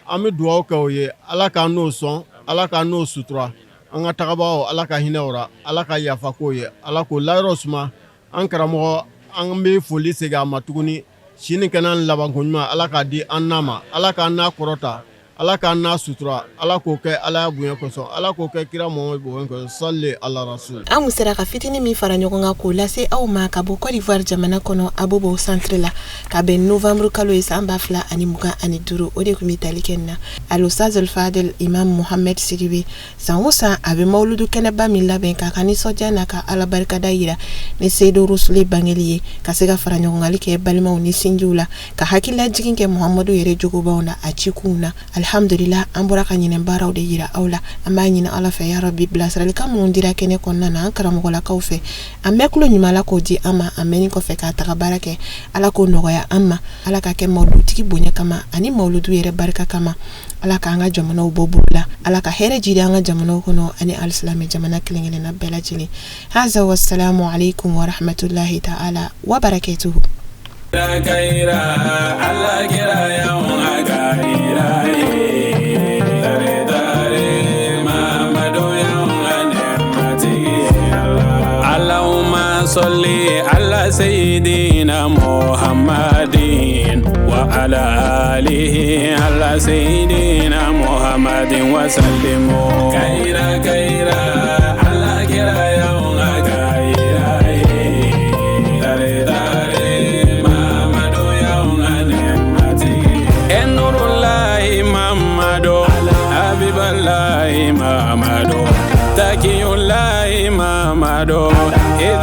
[SPEAKER 12] an bɛ dugawu kɛ o ye, Ala k'an n'o sɔn, Ala k'an n'o sutura. An ka tagabagaw, Ala ka hinɛ o ra, Ala ka yafa k'o ye, Ala k'o layɔrɔ suma. An karamɔgɔ, an bɛ foli segin a ma tuguni. Si ni kɛnɛya labanko ɲuman, Ala k'a di an n'a ma, Ala k'an n'a kɔrɔta, Ala k'an n'a sutura, Ala k'o kɛ Ala ya bonya kosɔn, Ala k'o kɛ kira Muhamadu bonya kosɔn. Sali ala rasul.
[SPEAKER 2] An kun sera ka fitinin min fara ɲɔgɔn kan k'o lase aw ma ka bɔ Côte d'Ivoire jamana kɔnɔ, Abobo centre la, ka bɛn novembre kalo ye san 2025, o de tun bɛ tali kɛ nin na. Alustaz Fadel Imam Mohamed Sidibe, san o san a bɛ mawuludu kɛnɛba min labɛn k'a ka nisɔndiya n'a ka Ala barikada yira ni Seyidu Rusuli bangeli ye, ka se ka fara ɲɔgɔngali kɛ balimaw ni sinjiw la, ka hakililajigin kɛ Muhamadu yɛrɛ jogobaw na, a cikunw na. Alihamdulila, an bɔra ka ɲinɛ baaraw de yira aw la. An b'a ɲini Ala fɛ, yarabi, bilasiralikan minnu dira kɛnɛ kɔnɔna na an karamɔgɔlakaw fɛ, an bɛɛ tulo ɲuman la k'o di an ma, an mɛnni kɔfɛ k'a taga baara kɛ, Ala k'o nɔgɔya an ma. Ala ka kɛ mawuludutigi bonya kama ani mawuludu yɛrɛ barika kama. Ala k'an ka jamanaw bɔ bolo la, Ala ka hɛrɛ jidi an ka jamanaw kɔnɔ ani alisilamɛ jamana kelen-kelenna bɛɛ lajɛlen. Haza wasalamu alaikum warahmatullahi ta'ala wa barakatuhu.
[SPEAKER 1] Allahumma salli ala sayyidina Muhammadin. وعلى آله على سيدنا محمد وسلم. كيرا كيرا على كيرا يوم كيرا تاري تاري محمد يوم نعمتي النور الله محمد حبيب الله محمد تقي الله محمد إذ